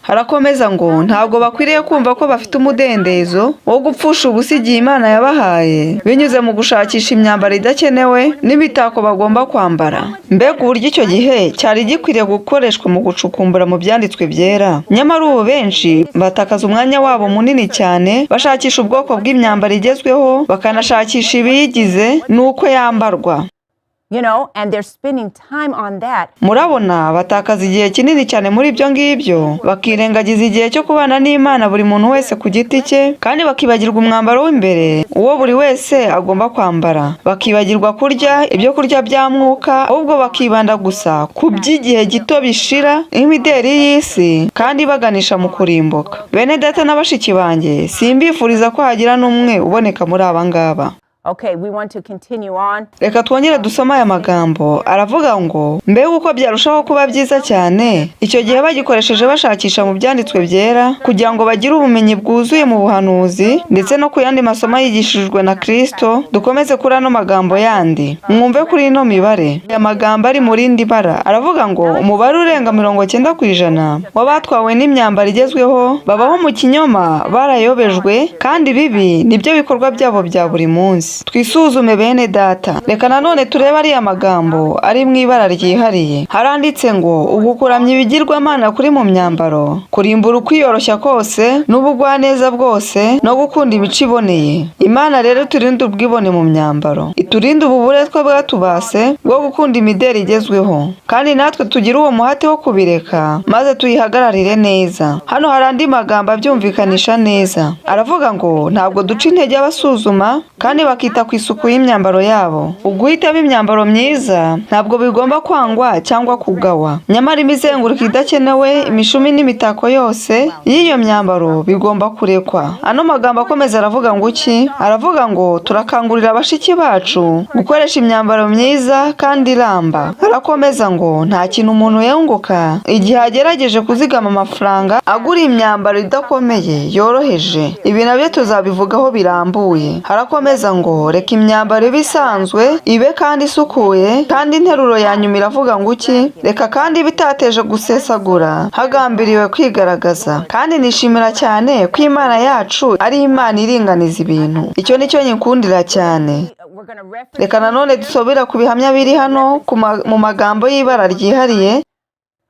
Harakomeza ngo ntabwo bakwiriye kumva ko bafite umudendezo wo gupfusha ubusa igihe Imana yabahaye binyuze mu gushakisha imyambaro idakenewe n'imitako bagomba kwambara. Mbega uburyo icyo gihe cyari gikwiriye gukoreshwa mu gucukumbura mu byanditswe byera! Nyamara ubu benshi batakaza umwanya wabo munini cyane bashakisha ubwoko bw'imyambaro igezweho, bakanashakisha ibiyigize n'uko yambarwa. And they're spending time on that. Murabona, batakaza igihe kinini cyane muri ibyo ngibyo, bakirengagiza igihe cyo kubana n'Imana buri muntu wese ku giti cye, kandi bakibagirwa umwambaro w'imbere uwo buri wese agomba kwambara, bakibagirwa kurya ibyo kurya bya mwuka, ahubwo bakibanda gusa ku by'igihe gito bishira nk'imideri y'isi kandi baganisha mu kurimbuka. Bene data na bashiki banjye, simbifuriza ko hagira n'umwe uboneka muri aba ngaba. Okay, we want to continue on. Reka twongere dusome aya magambo. Aravuga ngo mbega uko byarushaho kuba byiza cyane icyo gihe bagikoresheje bashakisha mu byanditswe byera, kugira ngo bagire ubumenyi bwuzuye mu buhanuzi ndetse no ku yandi masomo yigishijwe na Kristo. Dukomeze kuri ano magambo yandi. Mwumve kuri ino mibare, aya magambo ari mu rindi bara. Aravuga ngo umubare urenga 90% w'abatwawe n'imyambaro igezweho babaho mu kinyoma, barayobejwe, kandi bibi nibyo bikorwa byabo bya buri munsi. Twisuzume, bene data. Reka nanone turebe ariya magambo ari mu ibara ryihariye. Haranditse ngo uku kuramya ibigirwamana kuri mu myambaro kurimbura ukwiyoroshya kose n'ubugwaneza bwose no gukunda imico iboneye. Imana rero iturinde ubwibone mu myambaro, iturinde ubu buretwa bwatubase bwo gukunda imideri igezweho, kandi natwe tugire uwo muhate wo kubireka maze tuyihagararire neza. Hano hari andi magambo abyumvikanisha neza. Aravuga ngo ntabwo duca intege abasuzuma kandi bakita ku isuku y'imyambaro yabo. Uguhitamo imyambaro myiza ntabwo bigomba kwangwa cyangwa kugawa, nyamara imizenguruko idakenewe, imishumi n'imitako yose y'iyo myambaro bigomba kurekwa. Ano magambo akomeza aravuga ngo iki? Aravuga ngo turakangurira bashiki bacu gukoresha imyambaro myiza kandi iramba. Arakomeza ngo nta kintu umuntu yunguka igihe agerageje kuzigama amafaranga agura imyambaro idakomeye yoroheje. Ibi nabyo tuzabivugaho birambuye. Harakomeza ngo reka imyambaro ibe isanzwe, ibe kandi isukuye. Kandi interuro ya nyuma iravuga ngo iki? Reka kandi ibe itateje gusesagura hagambiriwe kwigaragaza. Kandi nishimira cyane ko Imana yacu ari Imana iringaniza ibintu. Icyo nicyo nyikundira cyane. We're going to reference Reka nanone dusobera ku bihamya biri hano mu magambo y'ibara ryihariye.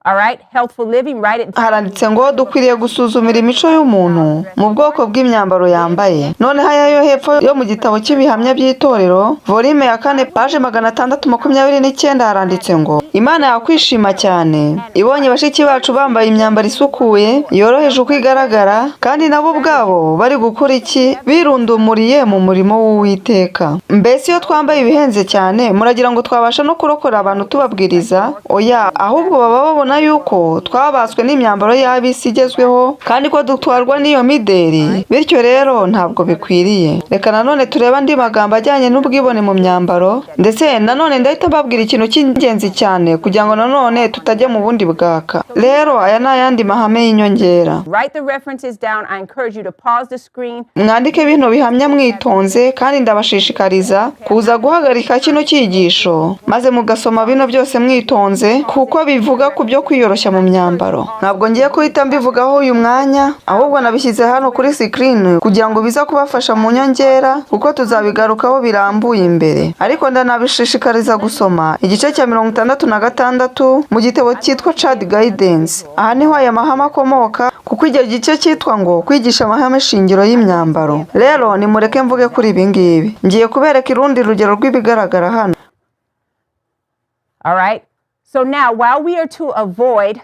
All right, healthful living, write it down. Haranditse ngo dukwiriye gusuzumira imico y'umuntu mu bwoko bw'imyambaro yambaye. Noneho aya yo hepfo yo mu gitabo cy'ibihamya by'itorero, volume ya 4, page 629, haranditse ngo Imana yakwishima cyane ibonye bashiki bacu bambaye imyambaro isukuye, yoroheje uko igaragara, kandi nabo ubwabo bari gukora iki? Birundumuriye mu murimo w'Uwiteka. Mbese iyo twambaye ibihenze cyane, muragira ngo twabasha no kurokora abantu tubabwiriza? Oya, ahubwo baba babona yuko twabaswe n'imyambaro y'ab'isi igezweho, kandi ko dutwarwa n'iyo mideri. Bityo rero ntabwo bikwiriye. Reka nanone turebe andi magambo ajyanye n'ubwibone mu myambaro, ndetse nanone ndahita mbabwira ikintu cy'ingenzi cyane kugira ngo nanone tutajya mu bundi bwaka. Rero aya ni ayandi mahame y'inyongera. Write the references down. I encourage you to pause the screen. Mwandike bino bihamya mwitonze, kandi ndabashishikariza kuza guhagarika kino cyigisho maze mugasoma bino byose mwitonze, kuko bivuga ku byo kwiyoroshya mu myambaro. Ntabwo ngiye guhita mbivugaho uyu mwanya, ahubwo nabishyize hano kuri screen kugira ngo bize kubafasha mu nyongera, kuko tuzabigarukaho birambuye imbere. Ariko ndanabishishikariza gusoma igice cya 66 mu gitabo cyitwa Child Guidance. Aha niho aya mahame akomoka, kuko icyo gice cyitwa ngo kwigisha amahame shingiro y'imyambaro. Rero nimureke mvuge kuri ibi ngibi. Ngiye kubereka urundi rugero rw'ibigaragara hano. All right. So now, while we are to avoid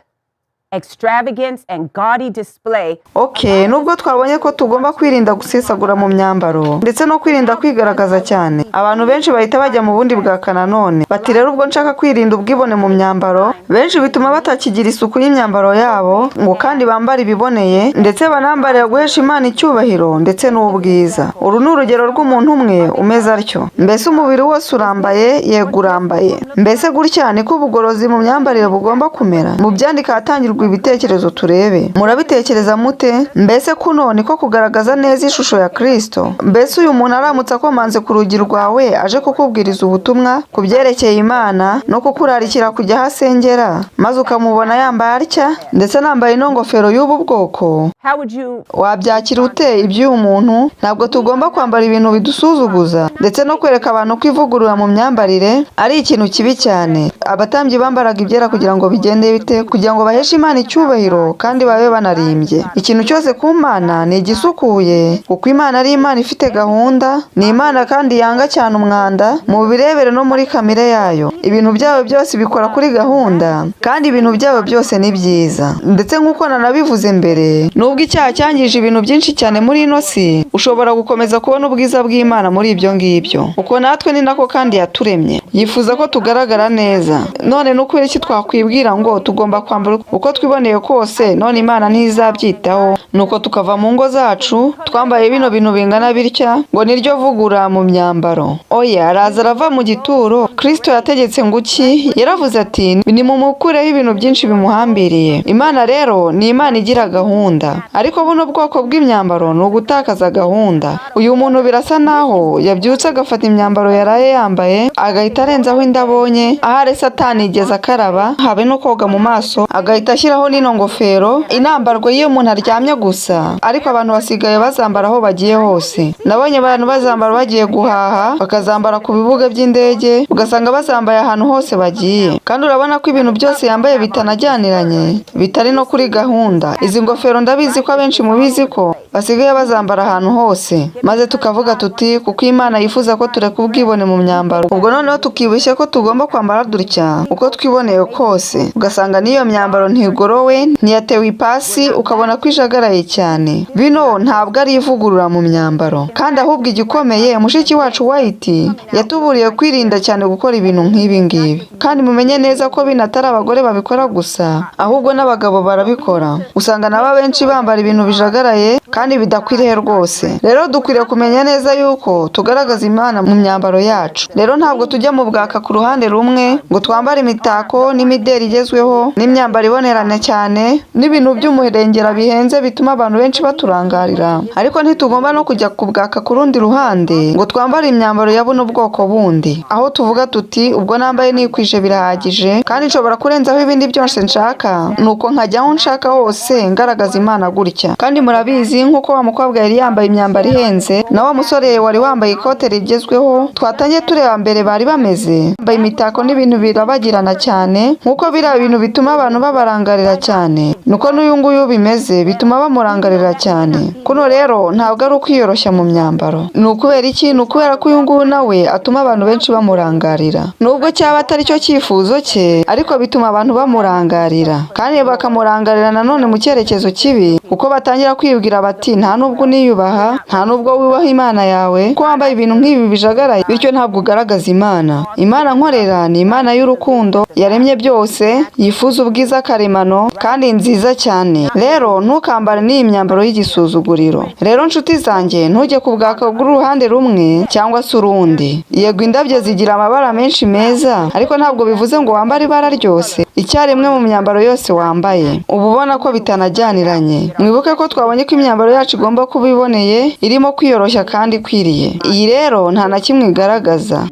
extravagance and gaudy display, Ok, nubwo twabonye ko tugomba kwirinda gusesagura mu myambaro ndetse no kwirinda kwigaragaza cyane, abantu benshi bahita bajya mu bundi bwaka nanone. Bati rero ubwo nshaka kwirinda ubwibone mu myambaro, benshi bituma batakigira isuku y'imyambaro yabo, ngo kandi bambare ibiboneye, ndetse banambarira guhesha Imana icyubahiro ndetse n'ubwiza. Uru ni urugero rw'umuntu umwe umeze atyo. Mbese umubiri wose urambaye? Yego, urambaye. Mbese gutya niko ubugorozi mu myambarire bugomba kumera? Mu byandika ahatangirwa ibitekerezo turebe. Murabitekereza mute? Mbese kuno niko kugaragaza neza ishusho ya Kristo? Mbese uyu muntu aramutse akomanze ku rugi rwawe aje kukubwiriza ubutumwa ku byerekeye Imana no kukurarikira kujya aho asengera, maze ukamubona yambaye atya, ndetse anambaye ino ngofero y'ubu bwoko, how would you wabyakira ute iby'uyu muntu? Ntabwo tugomba kwambara ibintu bidusuzuguza ndetse no kwereka abantu ko ivugurura mu myambarire ari ikintu kibi cyane. Abatambyi bambaraga ibyera kugira ngo bigende bite? Kugira ngo baheshe Imana icyubahiro kandi babe banarimbye. Ikintu cyose ku Mana ni igisukuye, kuko Imana ari Imana ifite gahunda, ni Imana kandi yanga cyane umwanda mu birebere no muri kamere yayo. Ibintu byayo byose bikora kuri gahunda, kandi ibintu byayo byose ni byiza. Ndetse nk'uko nanabivuze mbere, nubwo icyaha cyangije ibintu byinshi cyane muri ino si, ushobora gukomeza kubona ubwiza bw'Imana muri ibyo ngibyo. Uko natwe ni nako kandi yaturemye, yifuza ko tugaragara neza. None ni ukubera iki twakwibwira ngo tugomba kwambara uko twiboneye kose, none Imana ntizabyitaho? Nuko tukava mu ngo zacu twambaye bino bintu bingana bitya, ngo niryo vugura mu myambaro. Oya, araza arava mu gituro. Kristo yategetse ngo iki? Yaravuze ati nimumukureho ibintu byinshi bimuhambiriye. Imana rero ni Imana igira gahunda, ariko buno bwoko bw'imyambaro ni ugutakaza gahunda. Uyu muntu birasa naho yabyutse agafata imyambaro yaraye yambaye, agahita arenzaho indi abonye, ahari Satani igeze akaraba, habe no koga mu maso, agahita ashyiraho n'ino ngofero inambarwa iyo umuntu aryamye gusa. Ariko abantu basigaye bazambara aho bagiye hose. Nabonye abantu bazambara bagiye guhaha, bakazambara ku bibuga by'indege, ugasanga bazambaye ahantu hose bagiye. Kandi urabona ko ibintu byose yambaye bitanajyaniranye, bitari no kuri gahunda. Izi ngofero ndabizi ko abenshi mubizi ko basigaye bazambara ahantu hose, maze tukavuga tuti kuko Imana yifuza ko tureka ubwibone mu myambaro. Ubwo noneho tukibeshya ko tugomba kwambara dutya uko twiboneye kose, ugasanga n'iyo myambaro ntigorowe, ntiyatewe ipasi, ukabona ko ijagaraye cyane. Bino ntabwo ari ivugurura mu myambaro. Kandi ahubwo igikomeye, mushiki wacu White yatuburiye kwirinda cyane gukora ibintu nk'ibi ngibi. Kandi mumenye neza ko bino atari abagore babikora gusa, ahubwo n'abagabo barabikora. Usanga nabo abenshi bambara ibintu bijagaraye kandi bidakwiriye rwose. Rero dukwiriye kumenya neza yuko tugaragaza Imana mu myambaro yacu. Rero ntabwo tujya mu bwaka ku ruhande rumwe ngo twambare imitako n'imideri igezweho n'imyambaro ibonerana cyane cyane n'ibintu by'umurengera bihenze bituma abantu benshi baturangarira, ariko ntitugomba no kujya kubwaka ku rundi ruhande ngo twambare imyambaro ya buno bwoko bundi, aho tuvuga tuti ubwo nambaye nikwije birahagije kandi nshobora kurenzaho ibindi byose nshaka, nuko nkajya aho nshaka hose ngaragaza Imana gutya. Kandi murabizi nk'uko wa mukobwa yari yambaye imyambaro ihenze na wa musore wari wambaye ikote rigezweho twatangiye tureba mbere bari bameze, bambaye imitako n'ibintu birabagirana cyane, nk'uko biriya bintu bituma abantu babarangarira cyane, nuko n'uyu nguyu bimeze bituma bamurangarira cyane. Kuno rero ntabwo ari ukwiyoroshya mu myambaro. Ni ukubera iki? Ni ukubera ko uyu nguyu nawe atuma abantu benshi bamurangarira. Nubwo cyaba atari cyo cyifuzo cye, ariko bituma abantu bamurangarira, kandi bakamurangarira nanone mu cyerekezo kibi, kuko batangira kwibwira bati nta nubwo uniyubaha, nta nubwo wubaha Imana yawe, ko wambaye ibintu nk'ibi bijagaraye, bityo ntabwo ugaragaza Imana. Imana nkorera ni Imana y'urukundo, yaremye byose, yifuza ubwiza karemano kandi nziza cyane. Rero ntukambare n'iyi myambaro y'igisuzuguriro. Rero nshuti zanjye, ntujye ku bwaka bw'uruhande rumwe cyangwa se urundi. Yego indabyo zigira amabara menshi meza, ariko ntabwo bivuze ngo wambare ibara ryose icyarimwe mu myambaro yose wambaye. Uba ubona ko bitanajyaniranye. Mwibuke ko twabonye ko imyambaro yacu igomba kuba iboneye, irimo kwiyoroshya kandi ikwiriye. Iyi rero nta na kimwe igaragaza.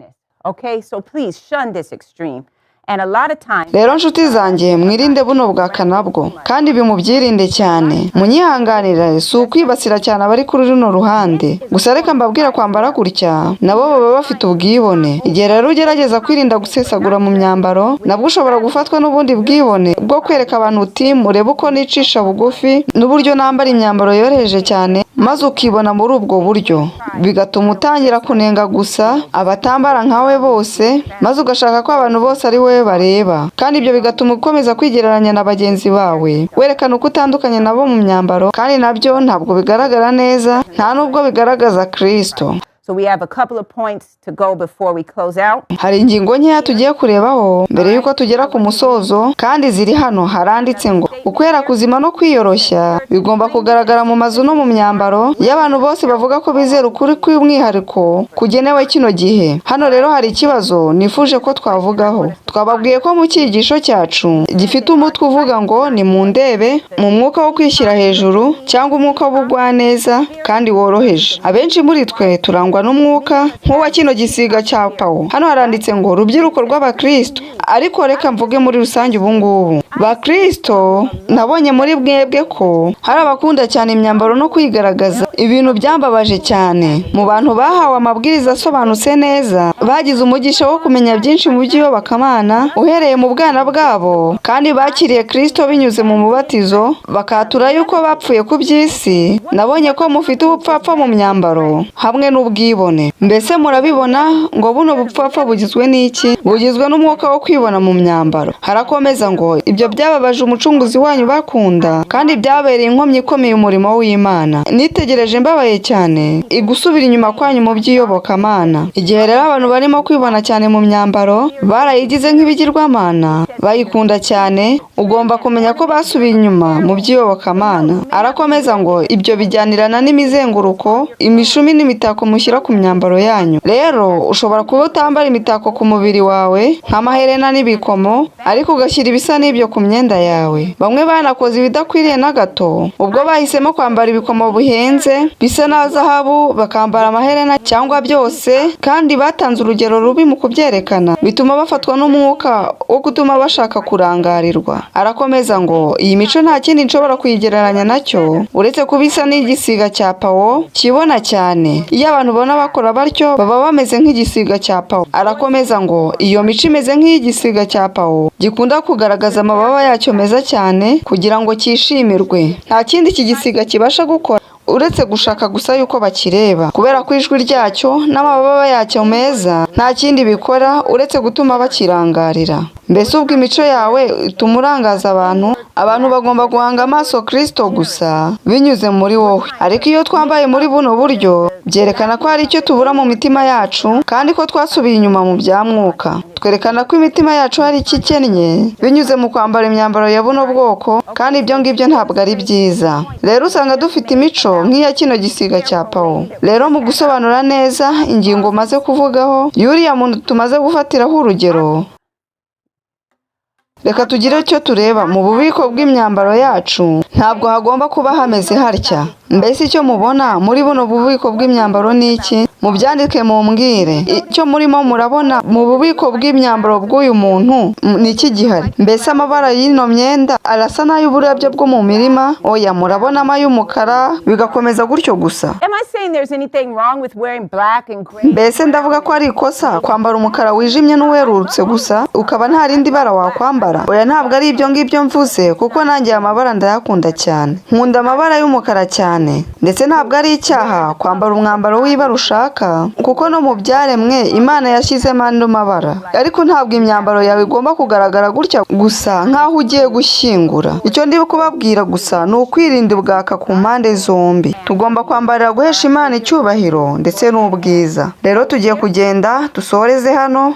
Okay, so please shun this extreme. And a lot of times, Rero nshuti zanjye, mwirinde buno bwaka nabwo, kandi ibi mubyirinde cyane. Munyihanganire, si ukwibasira cyane abari kuri runo ruhande gusa, reka mbabwira kwambara gutya nabo baba bafite ubwibone. Igihe rero ugerageza kwirinda gusesagura mu myambaro, nabwo ushobora gufatwa n'ubundi bwibone bwo kwereka abantu uti murebe uko nicisha bugufi n'uburyo nambara imyambaro yoroheje cyane, maze ukibona muri ubwo buryo, bigatuma utangira kunenga gusa abatambara nkawe bose, maze ugashaka ko abantu bose ari wowe bareba. Kandi ibyo bigatuma ukomeza kwigereranya na bagenzi bawe, werekana uko utandukanye nabo mu myambaro, kandi nabyo ntabwo bigaragara neza, nta nubwo bigaragaza Kristo. So we have a couple of points to go before we close out. Hari ingingo nkeya tugiye kurebaho mbere y'uko tugera ku musozo, kandi ziri hano. Haranditse ngo ukwera kuzima no kwiyoroshya bigomba kugaragara mu mazu no mu myambaro y'abantu bose bavuga ko bizera ukuri kw'umwihariko kugenewe kino gihe. Hano rero hari ikibazo nifuje ko twavugaho. Twababwiye ko mu cyigisho cyacu gifite umutwe uvuga ngo ni mu ndebe mu mwuka wo kwishyira hejuru cyangwa umwuka w'ubugwaneza kandi woroheje. Abenshi muri twe turangwa n'umwuka nk'uwa kino gisiga cya Pawo. Hano haranditse ngo rubyiruko rw'abakristo, ariko reka mvuge muri rusange ubu ngubu. Bakristo, nabonye muri mwebwe ko hari abakunda cyane imyambaro no kwigaragaza, ibintu byambabaje cyane. Mu bantu bahawe amabwiriza asobanutse neza, bagize umugisha wo kumenya byinshi mu by'iyobokamana uhereye mu bwana bwabo, kandi bakiriye Kristo binyuze mu mubatizo, bakatura yuko bapfuye ku by'isi. Nabonye ko mufite ubupfapfa mu myambaro hamwe n'ubwibone. Mbese murabibona ngo buno bupfapfa bugizwe n'iki? Bugizwe n'umwuka wo kwibona mu myambaro. Harakomeza ngo ibyo byababaje umucunguzi wanyu bakunda, kandi byabereye inkomyi ikomeye umurimo w'Imana. Nitegereje mbabaye cyane igusubira inyuma kwanyu mu by'iyobokamana. Igihe rero abantu barimo kwibona cyane mu myambaro, barayigize nk'ibigirwamana, bayikunda cyane, ugomba kumenya ko basubiye inyuma mu by'iyobokamana. Arakomeza ngo ibyo bijyanirana n'imizenguruko, imishumi n'imitako mushyira ku myambaro yanyu. Rero ushobora kuba utambara imitako ku mubiri wawe nk'amaherena n'ibikomo, ariko ugashyira ibisa n'ibyo ku myenda yawe. Bamwe banakoze ibidakwiriye na gato, ubwo bahisemo kwambara ibikomo bihenze bisa na zahabu, bakambara amaherena cyangwa byose, kandi batanze urugero rubi mu kubyerekana, bituma bafatwa n'umwuka wo gutuma bashaka kurangarirwa. Arakomeza ngo iyi mico nta kindi nshobora kuyigereranya nacyo uretse kuba isa n'igisiga cya Pawo kibona cyane. Iyo abantu ubona bakora batyo baba bameze nk'igisiga cya Pawo. Arakomeza ngo iyo mico imeze nk'iy'igisiga cya Pawo gikunda kugaragaza amababa yacyo meza cyane kugira ngo cyishimirwe. Nta kindi iki gisiga kibasha gukora uretse gushaka gusa yuko bakireba, kubera ko ijwi ryacyo n'amababa yacyo meza nta kindi bikora uretse gutuma bakirangarira. Mbese ubwo imico yawe ituma urangaza abantu? Abantu bagomba guhanga amaso Kristo gusa binyuze muri wowe. Ariko iyo twambaye muri buno buryo, byerekana ko hari icyo tubura mu mitima yacu, kandi ko twasubiye inyuma mu bya mwuka. Twerekana ko imitima yacu hari icyo ikennye binyuze mu kwambara imyambaro ya buno bwoko, kandi ibyo ngibyo ntabwo ari byiza. Rero usanga dufite imico nk'iya kino gisiga cya Pawo. Rero mu gusobanura neza ingingo maze kuvugaho, y'uriya muntu tumaze gufatiraho urugero, Reka tugire icyo tureba mu bubiko bw'imyambaro yacu. Ntabwo hagomba kuba hameze hatya. Mbese icyo mubona muri buno bubiko bw'imyambaro ni iki? Mubyandike mumbwire. Icyo murimo murabona mu bubiko bw'imyambaro bw'uyu muntu ni iki gihari? Mbese amabara y'ino myenda arasa n'ay'uburabyo bwo mu mirima? Oya, murabonamo ay'umukara, bigakomeza gutyo gusa. Am I saying there's anything wrong with wearing black and gray? Mbese ndavuga ko ari ikosa kwambara umukara wijimye n'uwerurutse gusa, ukaba nta rindi bara wakwambara? Oya, ntabwo ari ibyo ngibyo mvuze, kuko nanjye aya mabara ndayakunda cyane. Nkunda amabara y'umukara cyane. Ndetse ntabwo ari icyaha kwambara umwambaro w'ibara ushaka, kuko no mu byaremwe Imana yashyizemo andi mabara. Ariko ntabwo imyambaro yawe igomba kugaragara gutya gusa nk'aho ugiye gushyingura. Icyo ndi kubabwira gusa ni ukwirinda ubwaka ku mpande zombi. Tugomba kwambarira guhesha Imana icyubahiro ndetse n'ubwiza. Rero tugiye kugenda dusoreze hano,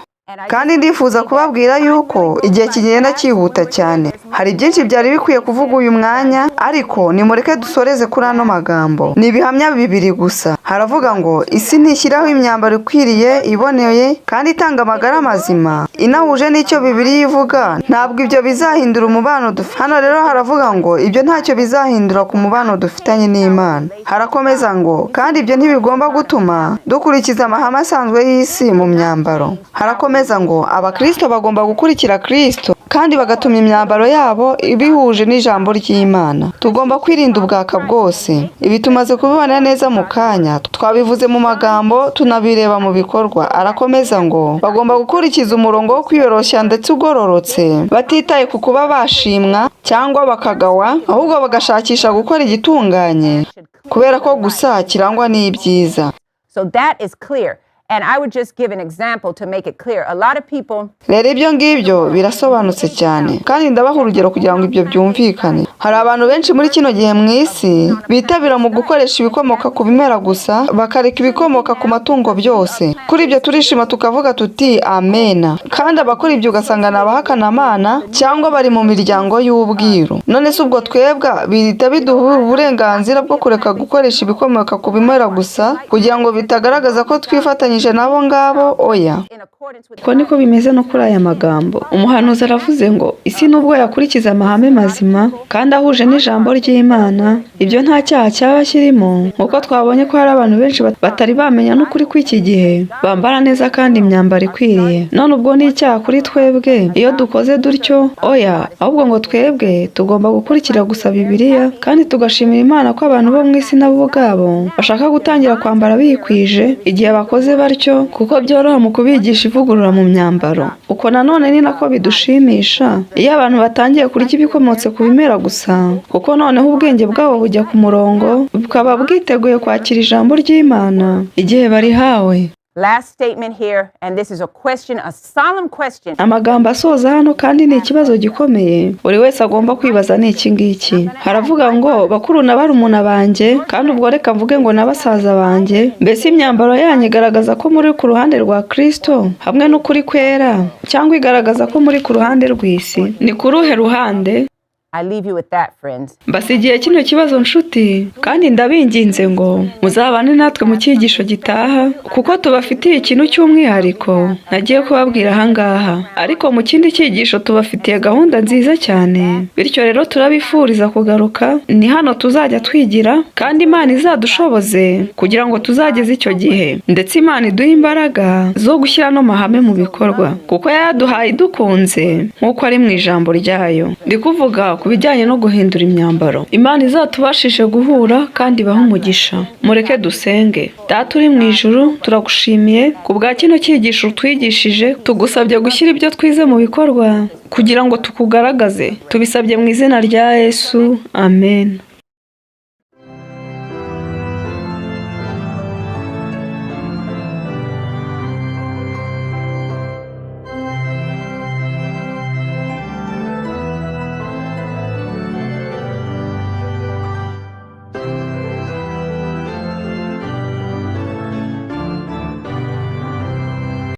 kandi ndifuza kubabwira yuko igihe kigenda cyihuta cyane. Hari byinshi byari bikwiye kuvuga uyu mwanya, ariko nimureke dusoreze kuri ano magambo. Ni ibihamya bibiri gusa. Haravuga ngo isi ntishyiraho imyambaro ikwiriye, iboneye kandi itanga amagara mazima, inahuje n'icyo Bibiliya ivuga. Ntabwo ibyo bizahindura umubano dufite. Hano rero haravuga ngo ibyo ntacyo bizahindura ku mubano dufitanye n'Imana. Harakomeza ngo kandi ibyo ntibigomba gutuma dukurikiza amahame asanzwe y'isi mu myambaro. Harakomeza ngo abakristo bagomba gukurikira Kristo kandi bagatuma imyambaro yabo ibihuje n'ijambo ry'Imana. Tugomba kwirinda ubwaka bwose. Ibi tumaze kubibona neza mu kanya, twabivuze mu magambo, tunabireba mu bikorwa. Arakomeza ngo bagomba gukurikiza umurongo wo kwiyoroshya ndetse ugororotse, batitaye ku kuba bashimwa cyangwa bakagawa, ahubwo bagashakisha gukora igitunganye kubera ko gusa kirangwa n'ibyiza. So that is clear. And I would just give an example to make it clear. A lot of people Rero ibyo ngibyo birasobanutse cyane, kandi ndabaha urugero kugira ngo ibyo byumvikane. Hari abantu benshi muri kino gihe mu isi bitabira mu gukoresha ibikomoka ku bimera gusa, bakareka ibikomoka ku matungo byose. Kuri ibyo turishima tukavuga tuti amena. Kandi abakora ibyo ugasanga ni abahakanamana cyangwa bari mu miryango y'ubwiru. None se ubwo twebwe bihita biduha uburenganzira bwo kureka gukoresha ibikomoka ku bimera gusa kugira ngo bitagaragaza ko twifatanyije n'abo ngabo? Oya. in accordance with Uko niko bimeze no kuri aya magambo. Umuhanuzi aravuze ngo isi nubwo yakurikiza amahame mazima kandi ahuje n'ijambo ry'Imana, ibyo nta cyaha cyaba kirimo, nk'uko twabonye ko hari abantu benshi batari bamenya n'ukuri kw'iki gihe, bambara neza kandi imyambaro ikwiriye. None ubwo ni icyaha kuri twebwe iyo dukoze dutyo? Oya, ahubwo ngo twebwe tugomba gukurikira gusa Bibiliya kandi tugashimira Imana ko abantu bo mu isi nabo ubwabo bashaka gutangira kwambara bikwije igihe bakoze batyo, kuko byoroha mu kubigisha ivugurura mu myambaro. Uko nanone ni nako bidushimisha iyo abantu batangiye kurya ibikomotse ku bimera gusa, kuko noneho ubwenge bwabo bujya ku murongo, bukaba bwiteguye kwakira ijambo ry'Imana igihe barihawe. Last statement here, and this is a question, a solemn question. Amagambo asoza hano kandi ni ikibazo gikomeye buri wese agomba kwibaza, ni iki ngiki. Haravuga ngo bakuru na barumuna banjye, kandi ubwo reka mvuge ngo na basaza banjye, mbese imyambaro yanyu igaragaza ko muri ku ruhande rwa Kristo hamwe n'ukuri kwera, cyangwa igaragaza ko muri ku ruhande rw'isi? Ni ku ruhe ruhande? I leave you with that, friends. Mbasigiye kino kibazo nshuti, kandi ndabinginze ngo muzabane natwe mu cyigisho gitaha, kuko tubafitiye ikintu cy'umwihariko nagiye kubabwira ahangaha. Ariko mu kindi cyigisho tubafitiye gahunda nziza cyane, bityo rero turabifuriza kugaruka. Ni hano tuzajya twigira, kandi Imana izadushoboze kugira ngo tuzageze icyo gihe, ndetse Imana iduhe imbaraga zo gushyira ano mahame mu bikorwa, kuko yayaduhaye idukunze nk'uko ari mu ijambo ryayo. Ndi kuvuga ku bijyanye no guhindura imyambaro. Imana izatubashishe guhura kandi ibahe umugisha. Mureke dusenge. Data uri mu ijuru, turagushimiye ku bwa kino cyigisho utwigishije. Tugusabye gushyira ibyo twize mu bikorwa kugira ngo tukugaragaze. Tubisabye mu izina rya Yesu, amen.